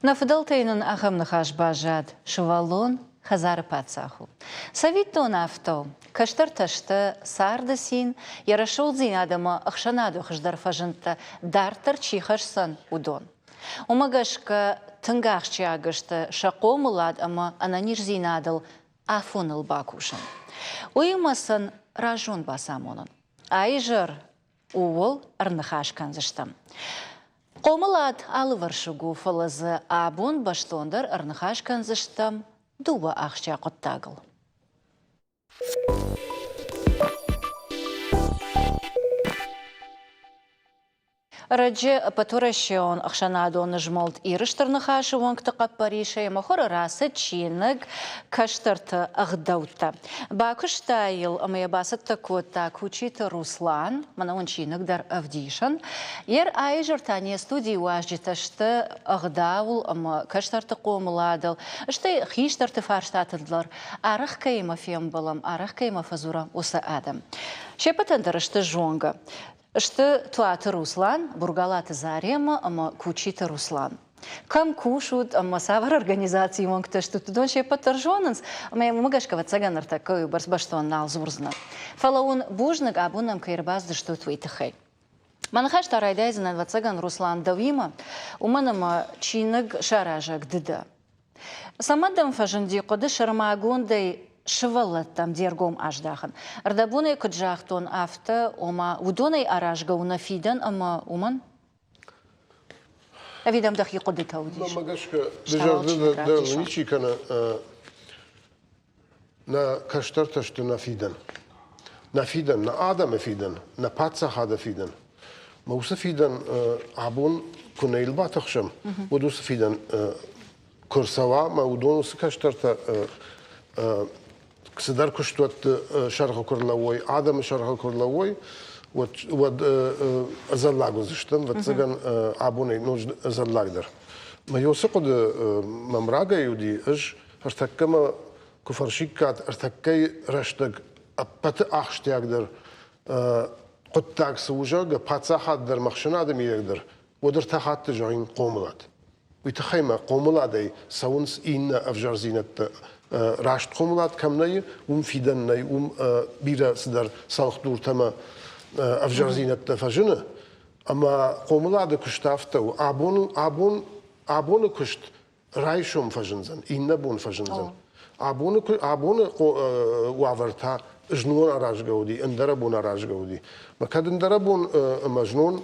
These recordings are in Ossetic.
Нӕ фыдӕлтӕй нын ахӕм ныхас баззад: сывӕллон хӕдзары паддзах у. Цӕвиттон афтӕ у, кӕстӕртӕ сты царды цин, йӕ рӕсугъддзинад ӕмӕ ӕхсӕнады хуыздӕр фӕзындтӕ дарддӕр чи хӕсдзӕн, уыдон. Уымӕ гӕсгӕ тынг ахсджиаг сты сӕ хъомылад ӕмӕ ӕнӕниздзинадыл афоныл бакусын. Уыимӕ сын раззонд бацамонын. А изӕр ууыл ӕрныхас кӕндзыстӕм. Хъомылад алывӕрсыг у, фӕлӕ дзы абон бӕстондӕр ӕрныхас кӕндзыстӕм дыууӕ ахсджиаг хъуыддагыл. Ӕрӕджы Ӕппӕтуӕрӕсеон ӕхсӕнадон змӕлд Иры Стыр Ныхасы уӕнгты хъӕппӕрисӕй мыхуыры рацыд чиныг «Кӕстӕрты ӕгъдӕуттӕ». Бакуыста йыл ӕмӕ йӕ бацӕттӕ кодта Кучиты Руслан, мӕнӕ уын чиныг дӕр ӕвдисын. Йе рӕизӕр та не студийы уазджытӕ сты ӕгъдауыл ӕмӕ кӕстӕрты хъомыладыл, стӕй хистӕрты фарстатыл дӕр арӕх кӕимӕ фембӕлӕм, арӕх кӕимӕ фӕдзурӕм, уыцы адӕм. Се ппӕтӕн дӕр сты зонгӕ. Сты Туаты Руслан, Бургалаты Заремӕ ӕмӕ Кучиты Руслан. Кӕм кусут ӕмӕ цавӕр организацийы уӕнгтӕ стут, уыдон се ппӕт дӕр зонынц, ӕмӕ уымӕ гӕсгӕ, ӕвӕццӕгӕн, ныртӕккӕ уыйбӕрц бӕстон нал дзурдзынӕн. Фӕлӕ уын бузныг, абон нӕм кӕй ӕрбацыдыстут, уый тыххӕй. Мӕ ныхас та райдайдзынӕн, ӕвӕццӕгӕн, Руслан, дӕуимӕ, уымӕн ӕмӕ чиныг саразӕг ды дӕ. Цӕмӕ дӕм фӕзынди хъуыды сӕрмагондӕй сывӕллӕттӕм де ргом аздахын? Ӕрдӕбонӕй куыд загътон, афтӕ, ома, уыдонӕй аразгӕ у нӕ фидӕн ӕмӕ уымӕн? Ӕви дӕм дӕхи хъуыдытӕ уыдис? Мӕнмӕ гӕсгӕ, дызӕрдыг дӕр ничи кӕны, Нӕ кӕстӕртӕ сты нӕ фидӕн. Нӕ фидӕн, нӕ адӕмы фидӕн, нӕ паддзахады фидӕн. Мӕ уыцы фидӕн абон куы нӕ йыл батыхсӕм, уӕд уыцы фидӕн куы рцӕуа, мӕ уыдон уыцы кӕстӕртӕ цыдӕр куыстуӕтты сӕргъы куы рлӕууой, адӕмы сӕргъы куы рлӕууой, уӕд, уӕд ӕдзӕллаг уыдзыстӕм, ӕвӕццӕгӕн, абонӕй ноджы ӕдзӕллагдӕр. Мӕ уыцы хъуыды мӕм рагӕй уыди, ӕз Ӕртӕккӕ мӕ куы фӕрсиккат, ӕртӕккӕйы рӕстӕг ӕппӕты ахсджиагдӕр хъуыддаг цы у, зӕгъгӕ, паддзахад дӕр ӕмӕ ӕхсӕнады мидӕг дӕр, уӕд ӕртӕ хатты зӕгъин хъомылад. Уый тыххӕй мӕ хъомыладӕй цӕуынц иннӕ ӕвзӕрдзинӕдтӕ. Раст хъомылад кӕм нӕй, уым фидӕн нӕй, уым бирӕ цыдӕр цӕлхдуртӕ ӕмӕ ӕвзӕрдзинӕдтӕ фӕзыны. Ӕмӕ хъомылады куыст афтӕ у. Абон, абон, абоны куыст райсом фӕзындзӕн, иннӕ бон фӕзындзӕн. Абоны, абоны уавӕр та знон аразгӕ уыди, ӕндӕрӕбон аразгӕ уыди. Мӕ кӕд ӕндӕрӕбон ӕмӕ знон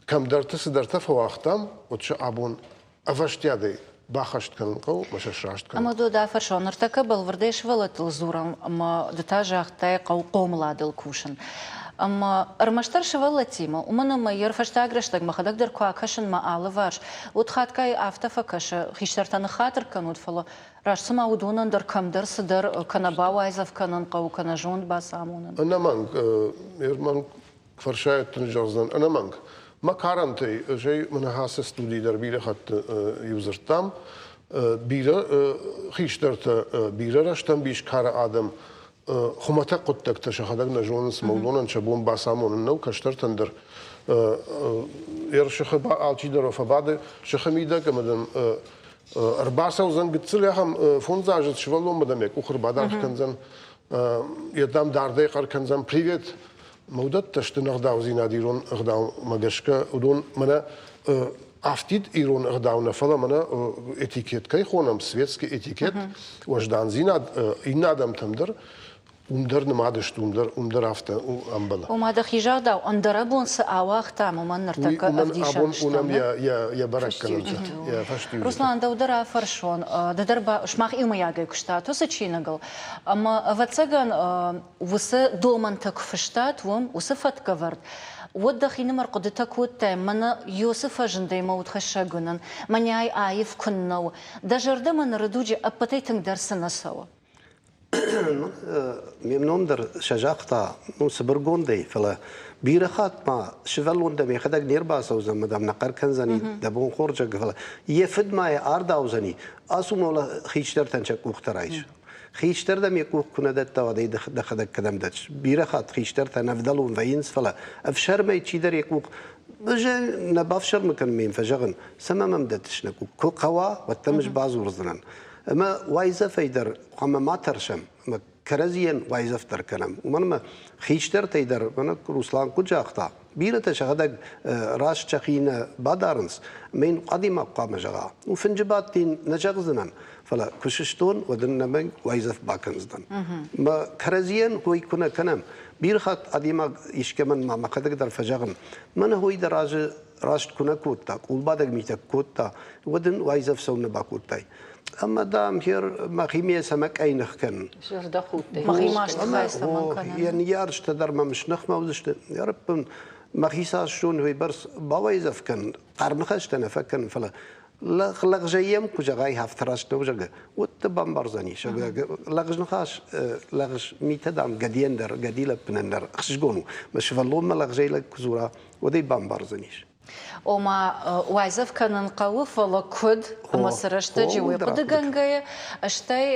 кӕмдӕрты цыдӕртӕ фӕуагътам, уӕд сӕ абон ӕвӕстиадӕй баххӕст кӕнын хъӕуы ӕмӕ сӕ сраст кӕнын. Ӕмӕ дӕ фӕрсон, ныртӕккӕ бӕлвырдӕй сывӕллӕттыл дзурӕм ӕмӕ ды та загътай хъӕуы хъомыладыл кусын. Ӕмӕ ӕрмӕстдӕр сывӕллӕттимӕ, уымӕн ӕмӕ йе рфӕстаг рӕстӕг мӕхӕдӕг дӕр куы акӕсын мӕ алыварс, уӕд хатгай афтӕ фӕкӕсы, хистӕртӕ ныххатыр кӕнут, фӕлӕ раст цыма уыдонӕн дӕр кӕмдӕр цыдӕр кӕнӕ бауайдзӕф кӕнын хъӕуы, кӕнӕ зонд бацамонын. Ӕнӕмӕнг, ӕрмӕнг фӕрсайӕдтын зӕгъдзӕн, ӕнӕмӕнг. Мӕ карӕнтӕй, зӕй мӕнӕ ацы студийы дӕр бирӕ хатты иу дзырдтам, бирӕ хистӕртӕ, бирӕ рӕстӕмбис кары адӕм хуымӕтӕг хъуыддӕгтӕ сӕхӕдӕг нӕ зонынц, ӕмӕ уыдонӕн сӕ бон бацамонын нӕу, кӕстӕртӕн дӕр. Сыхы алчидӕр фӕбады сыхы мидӕг ӕмӕ дын ӕрбацӕудзӕн гыццыл ахӕм фондзаздзыд сывӕллонмӕ дӕм йӕ къух ӕрбадаргъ кӕндзӕн, йӕ дам дардӕй хъӕр кӕндзӕн «Привет!» Мӕ уыдӕттӕ сты ӕгъдаудзинад ирон ӕгъдаумӕ гӕсгӕ. Уыдон мӕнӕ афтид ирон ӕгъдау нӕ, фӕлӕ мӕнӕ этикет кӕй хонӕм, светский этикет, уӕздандзинад иннӕ адӕмтӕм дӕр, уым дӕр нымад сты, уым дӕр, уым дӕр афтӕ ӕмбӕлы. Ома дӕхи загъдау, ӕндӕрӕбон цы ауагътам, уымӕн ныртӕккӕ ӕвдисӕн абон уынӕм йӕ бӕрӕггӕнӕнтӕ, йӕ фӕстиуджытӕ. Руслан, дӕу дӕр афӕрсон, ды дӕр сымах иумӕйагӕй куыстат уыцы чиныгыл, ӕмӕ, ӕвӕццӕгӕн, уыцы домӕнтӕ куы фыстат уым, уыцы фӕткӕвӕрд, уӕд дӕхинымӕр хъуыдытӕ кодтай, мӕнӕ Йосы фӕзындӕй мӕ удхӕссӕг уынын, мӕнӕй аив куыннӕ у, дӕ зӕрдӕмӕ ныры дуджы ӕппӕтӕй тынгдӕр цы нӕ цӕуы? Ме мном дӕр сӕ загъта, ну, цыбыргондӕй, фӕлӕ бирӕ хатт ма сывӕллон дӕм йӕхӕдӕг не рбацӕудзӕн ӕмӕ дӕм нӕ хъӕр кӕндзӕни, дӕ бон хорз, фӕлӕ йӕ фыд ма йӕ ардаудзӕни, ацу мола хистӕртӕн сӕ къухтӕ райс. Хистӕр дӕм йӕ къух куы нӕ дӕтта, уӕд ӕй дӕхӕдӕг кӕдӕм дӕттыс? Бирӕ хатт хистӕртӕ ӕнӕвдӕлон вӕййынц, фӕлӕ ӕфсӕрмӕй чидӕр йӕ къух. Ӕз нӕ бафсӕрмы кӕнын ме фӕзӕгъын, цӕмӕ мӕм дӕттыс нӕ къух? Куы хъӕуа, уӕд дӕм ӕз бадзурдзынӕн. Ӕмӕ уайдзӕфӕй дӕр хъуамӕ ма тӕрсӕм, ӕмӕ кӕрӕдзийӕн уайдзӕф дӕр кӕнӕм. Уымӕн ӕмӕ хистӕртӕй дӕр, мӕнӕ Руслан куыд загъта, бирӕтӕ сӕхӕдӕг раст сӕхи нӕ бадарынц, ӕмӕ йын адӕймаг хъуамӕ зӕгъа, у фынджы бадт йын нӕ зӕгъдзынӕн, фӕлӕ куы сыстон, уӕд ын ӕнӕмӕнг уайдзӕф бакӕндзынӕн. Мӕ кӕрӕдзийӕн хой куы нӕ кӕнӕм, бирӕ хатт адӕймаг искӕмӕн ма мӕхӕдӕг дӕр фӕзӕгъын, мӕнӕ хой дӕ разы раст куы нӕ кодта, къулбадӕг митӕ кодта, уӕд ын уайдзӕф цӕуылнӕ бакодтай? Ӕмӕ, дам, хер мӕхимӕ цӕмӕ къӕйных кӕнын. Зӕрдӕхудтӕй. Мӕхи маст хай цӕмӕн кӕнын? Йӕ ныййарджытӕ дӕр мӕм сныхмӕ уыдзысты. Ӕрыппын мӕхи цас зон, уыйбӕрц бауайдзӕф кӕнын, хъарм ныхӕстӕ нӕ фӕкӕнын, фӕлӕ лӕгъзӕй йӕм куы зӕгъай, афтӕ раст нӕу, зӕгъгӕ, уӕд дӕ бамбардзӕнис. Лӕгъз ныхас, лӕгъз митӕ, дам, гӕдийӕн дӕр, гӕди лӕппынӕн дӕр ӕхсызгон у. Мӕ сывӕллонмӕ лӕгъзӕй лӕг куы дзура, уӕд ӕй бамбардзӕнис. Ома, уайдзӕф кӕнын хъӕуы, фӕлӕ куыд ӕмӕ цы рӕстӕджы, уый хъуыдыгӕнгӕйӕ, стӕй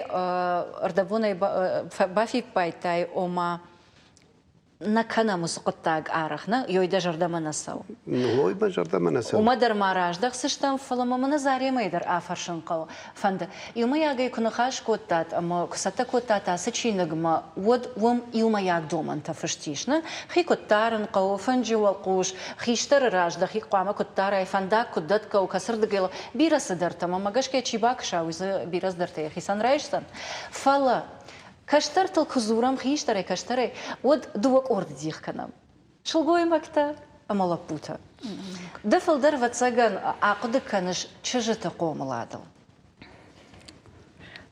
ӕрдӕбонӕй бафиппайдтай, ома, нӕ кӕнӕм уыцы хъуыддаг арӕх, нӕ, ёй дӕ зӕрдӕмӕ нӕ цӕуы. Ой, мӕ зӕрдӕмӕ нӕ цӕуы. Уымӕ дӕр ма раздӕхдзыстӕм, фӕлӕ ма мӕнӕ Заремӕйы дӕр афӕрсын хъӕуы. Фӕнды. Иумӕйагӕй куы ныхас кодтат ӕмӕ куы цӕттӕ кодтат ацы чиныгмӕ, уӕд уым иумӕйаг домӕнтӕ фыст ис, нӕ? Хи куыд дарын хъӕуы, фынджы уӕлхъус, хистӕры раз дӕхи хъуамӕ куыд дарай, фӕндаг куыд дӕтгӕ у, кӕцырдыгӕй бирӕ цыдӕртӕ. Мӕнмӕ гӕсгӕ чи бакӕса, уый дзы бирӕ цыдӕртӕ йӕхицӕн райсдзӕн. Фӕлӕ кӕстӕртыл куы дзурӕм хистӕрӕй-кӕстӕрӕй, уӕд дыууӕ къорды дих кӕнӕм. Сылгоймӕгтӕ ӕмӕ лӕппутӕ. Ды фылдӕр, ӕвӕццӕгӕн, ахъуыды кӕныс чызджыты хъомыладыл.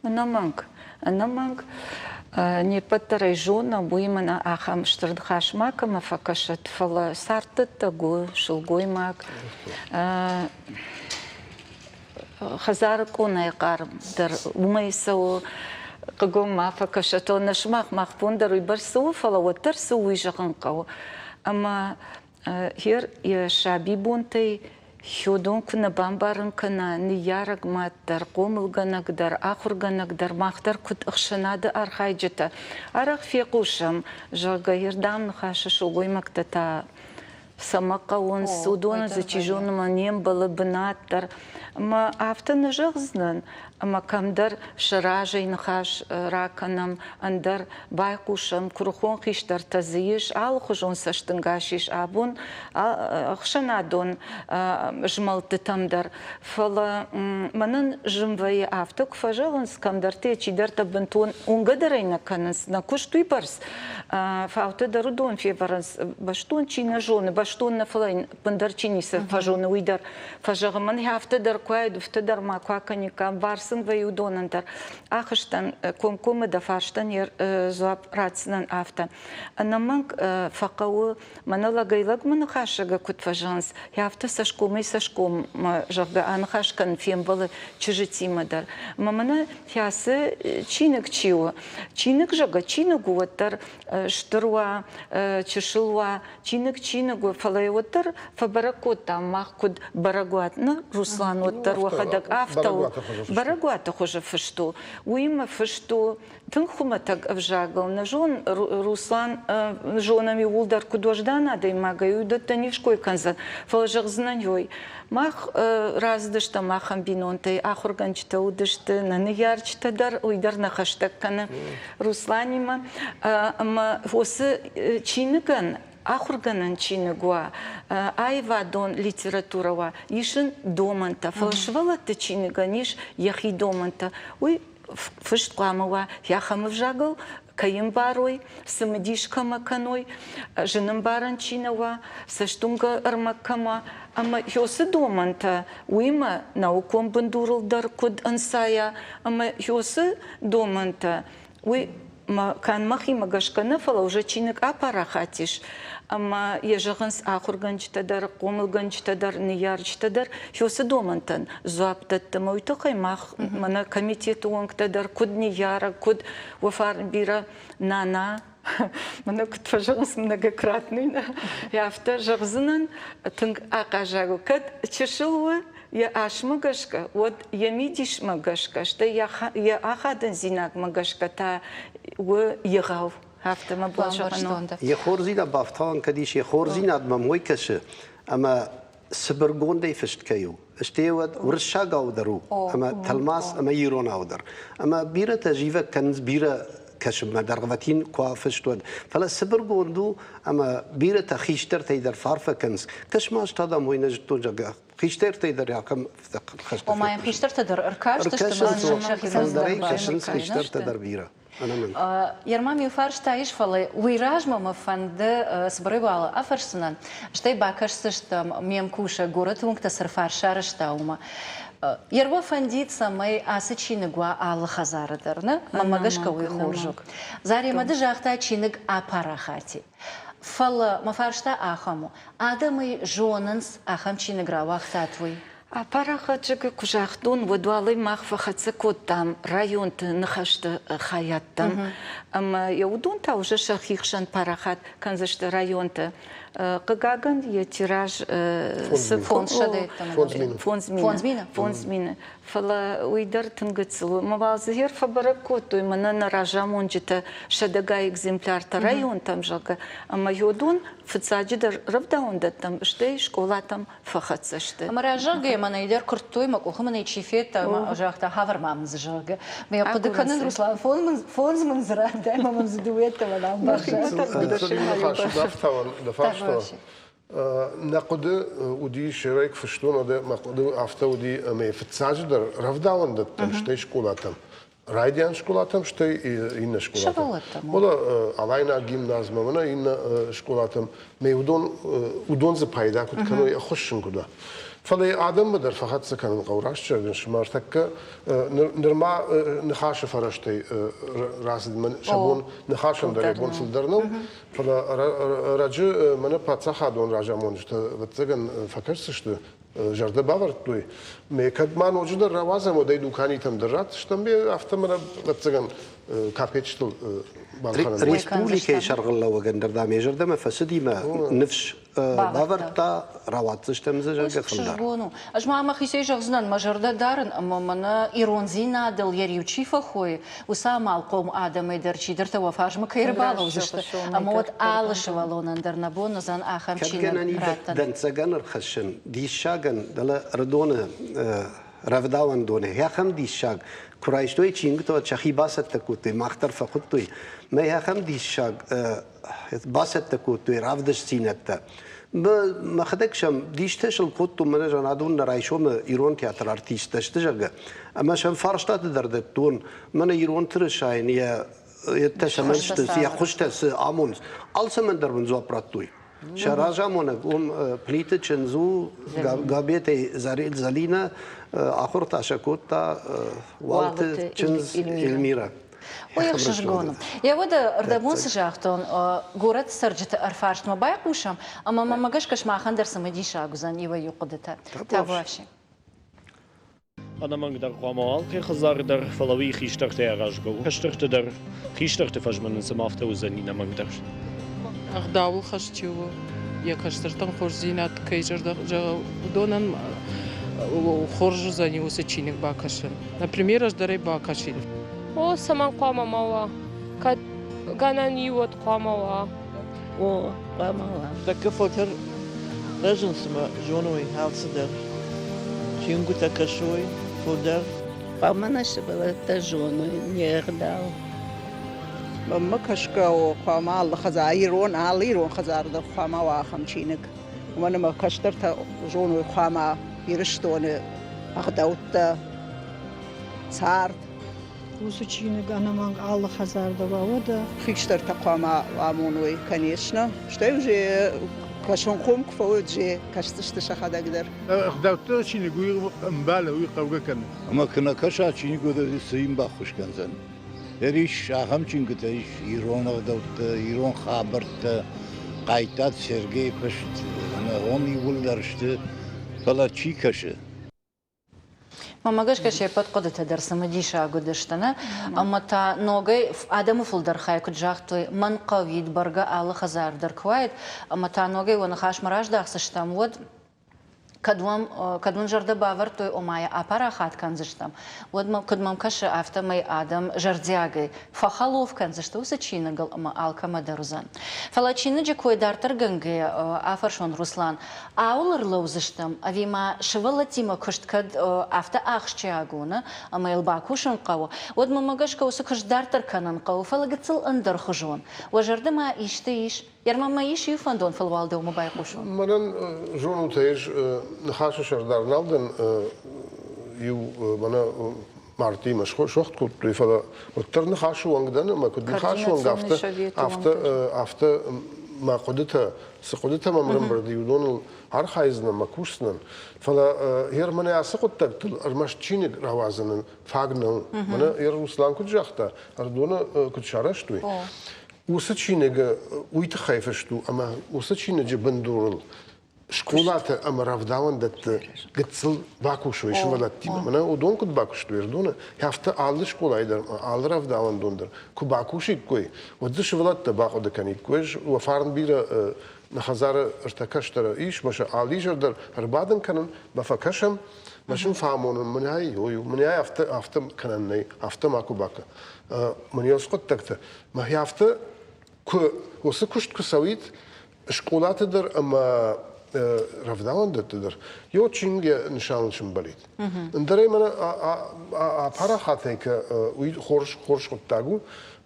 Ӕнӕмӕнг, ӕнӕмӕнг. Не ппӕт дӕр ӕй зонӕм, уый мӕнӕ ахӕм стыр ныхас макӕмӕ фӕкӕсӕд, фӕлӕ царддӕттӕг у сылгоймаг. Хӕдзары къонайы хъарм дӕр уымӕй цӕуы, хъыгом ма фӕкӕсӕд, нӕ сымах мах бон дӕр уыйбӕрц цы у, фӕлӕ уӕддӕр цы у, уый зӕгъын хъӕуы. Ӕмӕ гъер йӕ сабибонтӕй хёдон куы нӕ бамбарын кӕна ныййарӕг мад дӕр, хъомылгӕнӕг дӕр, ахуыргӕнӕг дӕр, мах дӕр куыд ӕхсӕнады архайджытӕ, арӕх фехъусӕм, зӕгъгӕ, йе рдӕм ныхасы сылгоймӕгтӕ та цӕмӕ хъӕуынц, уыдоны дзы чи зоны мӕ не мбӕлы бынат дӕр. Ӕмӕ афтӕ нӕ зӕгъдзынӕн, ӕмӕ кӕмдӕр сӕ разӕй ныхас ракӕнӕм, ӕндӕр байхъусӕм, куырыхон хистӕртӕ дзы ис, алыхуызон цӕстӕнгас ис абон ӕхсӕнадон змӕлдтытӕм дӕр. Фӕлӕ мӕнӕн зын вӕййы афтӕ куы фӕзӕгъынц, кӕмдӕрты чидӕртӕ бынтон уынгӕ дӕр ӕй нӕ кӕнынц, нӕ куыст уыйбӕрц Фаутӕ дӕр уыдон февӕрынц, бӕстон чи нӕ зоны, бӕстон нӕ, фӕлӕ ӕппындӕр чи ницы фӕзоны, уый дӕр фӕзӕгъы, мӕн афтӕ дӕр куы уаид, уфтӕ дӕр ма куы акӕниккам, бар сын вӕййы уыдонӕн дӕр. Ахызтӕн комкоммӕ дӕ фарстӕн йӕ дзуапп ратдзынӕн афтӕ. Ӕнӕмӕнг фӕхъӕуы, мӕнӕ лӕгӕй-лӕгмӕ ныхасӕгӕ куыд фӕзӕгъынц, афтӕ цӕсгомӕй-цӕсгоммӕ, зӕгъгӕ, аныхас кӕнын фембӕлы чызджытимӕ дӕр. Ӕмӕ мӕнӕ кӕцы чиныг чи у, Чиныг, зӕгъгӕ, чиныг у, уӕддӕр стыр уа, чысыл уа, чиныг чиныг у, фӕлӕ йӕ уӕддӕр фӕбӕрӕг кодтам мах куыд бӕрӕгуат. Нӕ, Руслан, уӕддӕр уӕхӕдӕг афтӕ у. Бӕрӕгуаты хуызы фыст у. Уыимӕ фыст у тынг хуымӕтӕг ӕвзагыл. Нӕ зон, Руслан, зонӕм иууылдӕр куыд уӕздан адӕймагӕй, уыдӕттӕ не ской кӕндзӕн, фӕлӕ зӕгъдзынӕн ой, Мах рацыдыстӕм ахӕм бинонтӕй, ахуыргӕнджытӕ уыдысты, нӕ ныййарджытӕ дӕр, уый дӕр нӕ хӕстӕг кӕны Русланимӕ. Ӕмӕ уыцы чиныгӕн ахуыргӕнӕн чиныг уа, аивадон литературӕ уа, ис ын домӕнтӕ. Фӕлӕ сывӕллӕтты чиныгӕн ис йӕхи домӕнтӕ. Уый фыст хъуамӕ уа ахӕм ӕвзагыл, кӕй ӕмбарой, цымыдис кӕмӕ кӕной, зын ӕмбарӕн чи нӕ уа, цӕстуынгӕ ӕрмӕг кӕм уа. Ӕмӕ уыцы домӕнтӕ уыимӕ наукон бындурыл дӕр куыд ӕнцайа, ӕмӕ уыцы домӕнтӕ уый канд мӕхимӕ гӕсгӕ нӕ, фӕлӕ уже чиныг апарахат ис, ӕмӕ йӕ зӕгъынц ахуыргӕнджытӕ дӕр, хъомылгӕнджытӕ дӕр, ныййарджытӕ дӕр, уыцы домӕнтӕн дзуапп дӕтты. Ӕмӕ уый тыххӕй мах, мӕнӕ комитеты уӕнгтӕ дӕр, куыд ныййарӕг, куыд уӕ фарн бирӕ нана, мӕнӕ куыд фӕзӕгъынц многократный, афтӕ зӕгъдзынӕн, тынг ахъаззаг у. Кӕд чысыл у, йӕ асмӕ гӕсгӕ, уӕд йӕ мидисмӕ гӕсгӕ, стӕй йӕ ахадындзинадмӕ гӕсгӕ та у егъау. Афтӕ мӕ бон зӕгъын у. Йӕ хорздзинад бафтауӕн кӕд ис, йӕ хорздзинад мӕм уый кӕсы. ӕмӕ цыбыргондӕй фыст кӕй у, стӕй уӕд уырыссагау дӕр у ӕмӕ тӕлмац ӕмӕ иронау дӕр. Ӕмӕ бирӕтӕ зивӕг кӕнынц бирӕ кӕсынмӕ дӕргъвӕтин куы афыст, уӕд. Фӕлӕ цыбыргонд у ӕмӕ бирӕтӕ хистӕртӕй дӕр фӕарфӕ кӕнынц. Кӕс-ма, ӕз та дам уый нӕ зыдтон, зӕгъгӕ, хистӕртӕй дӕр ахӕм хӕстӕ Ома йӕм хистӕртӕ дӕр ӕркастысты, Фылдӕрӕй кӕсынц хистӕртӕ дӕр бирӕ. Ермам иу фарста ис, фӕлӕ уый размӕ мӕ фӕнды цыбырӕй уал афӕрсдзынӕн, стӕй бакӕсдзыстӕм ме мкусӕг горӕты уынгтӕ цы рфарс сарӕзта, уымӕ. Ерва фӕндид, цӕмӕй ацы чиныг уа алы хӕдзары дӕр, нӕ? Мӕнмӕ гӕсгӕ уый хорз у. Заремӕ ды загътай чиныг апарахати. Фӕлӕ мӕ фарста ахӕм у, адӕм ӕй зонынц, ахӕм чиныг рауагътат, уый? Апарахатжыгы куы загътон, уӕд уал ӕй мах фӕхӕццӕ кодтам районты ныхӕсты хайадтӕм. Ӕмӕ йӕ уыдон та уже сӕхи хсӕн парахат кӕндзысты районты. Хъыгагӕн, йӕ тираж 5000. 5000. Фӕлӕ уый дӕр тынг гыццыл у. Мӕ уал дзы гъер фӕбӕрӕг кодтой мӕнӕ нӕ разамонджытӕ сӕдӕгай экземпляртӕ районтӕм, зӕгъгӕ. Ӕмӕ йодон фыццаджыдӕр рӕвдауӕндӕттӕм, стӕй скъолатӕм фӕхӕццӕ сты. Ӕмӕ раззагӕй мӕнӕй дӕр куырдтой, мӕ къухы мын ӕй чи федта, ӕмӕ загъта, хавӕр ма мын дзы, зӕгъгӕ. Мӕ хъуыды кӕнын, Руслан, фондз мын дзы радтай, ӕмӕ мын дзы дыууӕ нал баззад. Дӕ фарста Нӕ хъуыды уыди, сӕрӕй куы фыстон, уӕд мӕ хъуыды афтӕ уыди, ӕмӕ фыццаджыдӕр рӕвдауӕндӕттӕм, стӕй скъолатӕм. Райдиан скъолатӕм, стӕй иннӕ скъолатӕм. Сывӕллӕттӕм. Уӕлӕ Алайнаг гимназмӕ, мӕнӕ иннӕ скъолатӕм. Мӕ уыдон, уыдон дзы пайда куыд кӕной, ӕххуыс сын куыд уа. Фӕлӕ адӕммӕ дӕр фӕхӕццӕ кӕнын хъӕуы, раст зӕгъын, сымӕртӕккӕ нырма ныхасы фӕрӕзтӕй рацыд мӕн сӕ бон ныхасӕн дӕр йӕ бон фылдӕр нӕу, фӕлӕ ӕрӕджы мӕнӕ паддзахадон разамонджытӕ, ӕвӕццӕгӕн, фӕкӕсдзысты зӕрдӕ бавӕрдтой. Ме кӕд ма ноджыдӕр рауадзӕм, уӕд ӕй дуканитӕм дӕр ратдзыстӕм, афтӕ мӕнӕ, ӕвӕццӕгӕн, капеччытыл балхӕнӕн. Республикӕйы сӕргълӕууӕгӕн дӕр, дам, йӕ зӕрдӕмӕ фӕцыди мӕ ныфс бавӕрдта, рауадздзыстӕм дзы, зӕгъгӕ, фылдӕр. Ӕхсызгон у. Ӕз ма мӕхицӕй зӕгъдзынӕн, мӕ зӕрдӕ дарын ӕмӕ мӕнӕ ирондзинадыл йӕ риу чи фӕхойы, уыцы амалхъом адӕмӕй дӕр чидӕртӕ уӕ фарсмӕ кӕй ӕрбалӕудзысты, ӕмӕ уӕд алы сывӕллонӕн дӕр нӕ бон уыдзӕн ахӕм чиныг раттын. Дӕнцӕгӕн ӕрхӕссын диссагӕн дӕлӕ Ӕрыдоны рӕвдауӕндоны ахӕм диссаг куы райстой чингуытӕ, уӕд сӕхи бацӕттӕ кодтой, мах дӕр фӕхуыдтой. Мӕ ахӕм диссаг бацӕттӕ кодтой равдыстдзинӕдтӕ. Мӕхӕдӕг сӕм дистӕ сыл кодтон, мӕнӕ зӕгъын, адон нӕ райсомы ирон театры артисттӕ сты, зӕгъгӕ. Ӕмӕ сӕм фарстаты дӕр дӕттон, мӕнӕ ирон тырысайӕн йӕ йедтӕ цӕмӕн сты, йӕ хуызтӕ цы амонынц. Алцӕмӕн дӕр мын дзуапп радтой. Сӕ разамонӕг уым Плиты чындз у, Габетӕй Залинӕ, ахуыр та сӕ кодта Уалты чындз Эльмирӕ. Уый ӕхсызгон у. Йӕ уӕдӕ ӕрдӕбон цы загътон, горӕты цӕрджыты ӕрфарстмӕ байхъусӕм, ӕмӕ мӕмӕ гӕсгӕ сымахӕн дӕр цымыдисаг уыдзӕн иуӕй-иу хъуыдытӕ. Табуафси. Ӕнӕмӕнгдӕр хъуамӕ алкӕй хӕдзары дӕр, фӕлӕ уый хистӕртӕй аразгӕ у. Кӕстӕрты дӕр хистӕрты фӕзмынын цыма афтӕ уыдзӕни ӕнӕмӕнгдӕр. Ӕгъдауыл хӕст чи у, йӕ кӕстӕртӕн хорздзинад кӕй зӕрдӕ зӕгъы, уыдонӕн хорз уыдзӕни уыцы чиныг бакӕсын. Например, ӕз дӕр ӕй бакӕсин. О, цӕмӕн хъуамӕ ма уа? Кӕд гӕнӕн и, уӕд хъуамӕ уа. О, хъуамӕ уа. Тӕккӕ фылдӕр рӕзынц ӕмӕ зоной алцыдӕр. Чингуытӕ кӕсой фылдӕр. Хъуамӕ нӕ сывӕллӕттӕ зоной не гъдау. Мӕнмӕ кӕсгӕ у, хъуамӕ алы хӕдзар, ирон, алы ирон хӕдзары дӕр хъуамӕ уа ахӕм чиныг. Уымӕн ӕмӕ кӕстӕртӕ зоной хъуамӕ Ирыстоны ӕгъдӕуттӕ, цард. Уыцы чиныг ӕнӕмӕнг алы хӕдзар дӕр уа, уӕдӕ. Хистӕртӕ хъуамӕ амоной, конечно. Стӕй уже кӕсынхъом куы фӕуой, уже кӕсдзысты сӕхӕдӕг дӕр. Ӕгъдӕутты чиныг уый ӕмбӕлы, уый хъӕугӕ кӕны. Ӕмӕ куы нӕ кӕса чиныг, уӕд цы йын баххуыс кӕндзӕн? Ис ахӕм чингуытӕ ис ирон ӕгъдӕуттӕ, ирон хабӕрттӕ, Хъайтат Сергейы фыст ӕмӕ уым иууылдӕр сты, фӕлӕ чи кӕсы? Мӕнмӕ гӕсгӕ се ппӕт хъуыдытӕ дӕр цымыдисаг уыдысты, нӕ? Ӕмӕ та ногӕй адӕмы фылдӕр хай куыд загътой, мӕн хъӕуид, бӕргӕ алы хӕдзар дӕр куы уаид, ӕмӕ та ногӕй уӕ ныхасмӕ раздӕхдзыстӕм, уӕд. Кӕд уӕм, кӕд уын зӕрдӕ бавӕрдтой, ома йӕ апарахат кӕндзыстӕм, уӕд мӕм, куыд мӕм кӕсы, афтӕмӕй адӕм зӕрдиагӕй фӕхӕлоф кӕндзысты уыцы чиныгыл ӕмӕ алкӕмӕ дӕр уыдзӕн. Фӕлӕ чиныджы кой дарддӕргӕнгӕйӕ афӕрсон Руслан, ауыл ӕрлӕудзыстӕм ӕви ма сывӕллӕттимӕ куыст кӕд афтӕ ахсджиаг у, нӕ, ӕмӕ йыл бакусын хъӕуы, уӕд мӕмӕ гӕсгӕ уыцы куыст дарддӕр кӕнын хъӕуы, фӕлӕ гыццыл ӕндӕрхуызон. Уӕ зӕрды ма исты ис? Ермӕ ма ис иу фӕндон, фӕлӕ уал дӕумӕ байхъусон. Мӕнӕн зонут ӕз ныхасы сӕрдар нал дӕн, иу мӕнӕ мартъимӕ суӕгъд кодтой, фӕлӕ уӕддӕр ныхасы уӕнг дӕн ӕмӕ куыд ныхасы уӕнг, афтӕ, афтӕ, афтӕ мӕ хъуыдытӕ, цы хъуыдытӕ мӕм ӕрӕмбырд и, уыдоныл архайдзынӕн мӕ кусдзынӕн. Фӕлӕ Германы ацы хъуыддӕгтыл ӕрмӕст чиныг рауадзынӕн фаг нӕу. Мӕнӕ Руслан куыд загъта, Ӕрыдоны куыд сарӕзтой, уыцы чиныг уый тыххӕй фыст у, ӕмӕ уыцы чиныджы бындурыл скъолаты ӕмӕ рӕвдауӕндӕтты гыццыл бакусой сывӕллӕттимӕ. Мӕнӕ уыдон куыд бакуыстой Ӕрыдоны, афтӕ алы скъолайы дӕр, алы рӕвдауӕндон дӕр куы бакусиккой, уӕд дзы сывӕллӕттӕ бахъуыды кӕниккой. Уӕ фарн бирӕ нӕ хӕдзары ӕртӕ кӕстӕры ис, мӕ сӕ алы изӕр дӕр ӕрбадын кӕнын, мӕ фӕкӕсӕм, мӕ сын фӕамонын, мӕнӕй ой, мӕнӕй афтӕ, афтӕ кӕнӕн нӕй, афтӕ макуы бакӕ. Мӕн йӕ хъуыддӕгтӕ мӕхи афтӕ куы уыцы куыст куы цӕуид скъолаты дӕр ӕмӕ рӕвдауӕндӕтты дӕр, йо чиныг йӕ нысаныл сӕмбӕлид. Ӕндӕрӕй мӕнӕ апарахатӕй уый хорз хорз хъуыддаг у,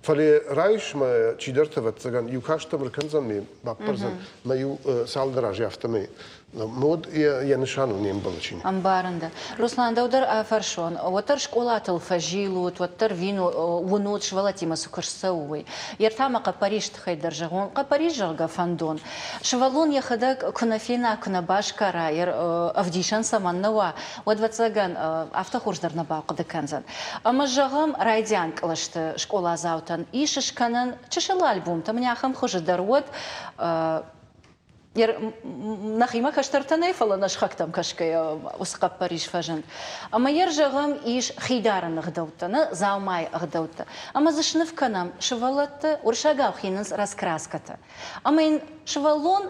фӕлӕ райс мӕ чидӕртӕ ӕвӕццӕгӕн иу каст ӕм ӕркӕндзӕн ме баппардзӕн мӕ иу цалдӕр азы афтӕмӕй Мод йӕ нысан у не мбӕлы чиныг. Ӕмбарын дӕ. Руслан, дӕу дӕр афӕрсон, уӕддӕр скъолатыл фӕзилут, уӕддӕр уынут, сывӕллӕттимӕ цы куыст цӕуы, уый. Йе ртӕмӕ хъӕппӕрис тыххӕй дӕр зӕгъон, хъӕппӕрис, зӕгъгӕ, фӕндон. Сывӕллон йӕхӕдӕг куы нӕ фена, куы нӕ басгара, йӕ ӕвдисӕн цӕмӕн нӕ уа, уӕд, ӕвӕццӕгӕн, афтӕ хорз дӕр нӕ бахъуыды кӕндзӕн. Ӕмӕ, зӕгъӕм, райдиан кълӕсты скъоладзаутӕн ис скӕнӕн чысыл альбомтӕ, мӕнӕ ахӕм хуызы дӕр уӕд нӕхимӕ кӕстӕртӕ нӕй, фӕлӕ нӕ сыхӕгтӕм кӕсгӕйӕ уыцы хъӕппӕрис фӕзынд. Ӕмӕ йӕ зӕгъӕм, ис хидарыны ӕгъдӕуттӕ, нӕ дзаумайы ӕгъдӕуттӕ. Ӕмӕ дзы сныв кӕнӕм сывӕллӕтты, уырыссагау хинынц раскраскӕтӕ. Ӕмӕ йын сывӕллон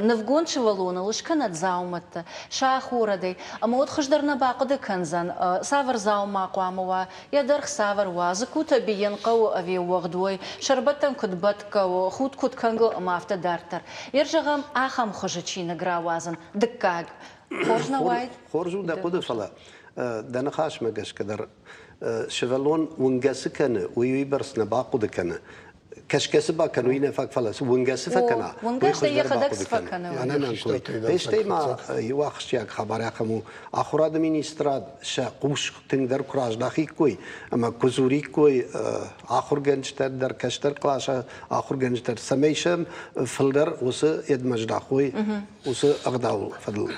нывгонд сывӕллоныл скӕнӕд дзаумӕттӕ, сахорӕдӕй, ӕмӕ уӕд хуыздӕр нӕ бахъуыды кӕндзӕн, цавӕр дзаума хъуамӕ уа, йӕ дӕргъ цавӕр уа, дзыккутӕ бийын хъӕуы ӕви уӕгъд уой, сӕрбӕттӕн куыд бӕтгӕ у, худ куыд кӕнгӕ у ӕмӕ афтӕ дарддӕр. Йе зӕгъӕм, ахӕм хуызы чиныг рауадзын дыккаг хорз нӕ уаид? Хорз у дӕ хъуыды, фӕлӕ дӕ ныхасмӕ гӕсгӕ дӕр сывӕллон уынгӕ цы кӕны, уый уыйбӕрц нӕ бахъуыды кӕны. Кӕсгӕ цы бакӕны, уый нӕ фаг, фӕлӕ уынгӕ цы фӕкӕна, уый хуыздӕр бахъуыды кӕны. Ӕнӕмӕнг. Стӕй ма иу ахсджиаг хабар ахӕм у, ахуырады министрад сӕ хъус тынгдӕр куы раздахиккой ӕмӕ куы дзуриккой ахуыргӕнджытӕ дӕр, кӕстӕр къласы ахуыргӕнджытӕ, цӕмӕй сӕм фылдӕр уыцы едмӕ здахой, уыцы ӕгъдауы фӕдыл.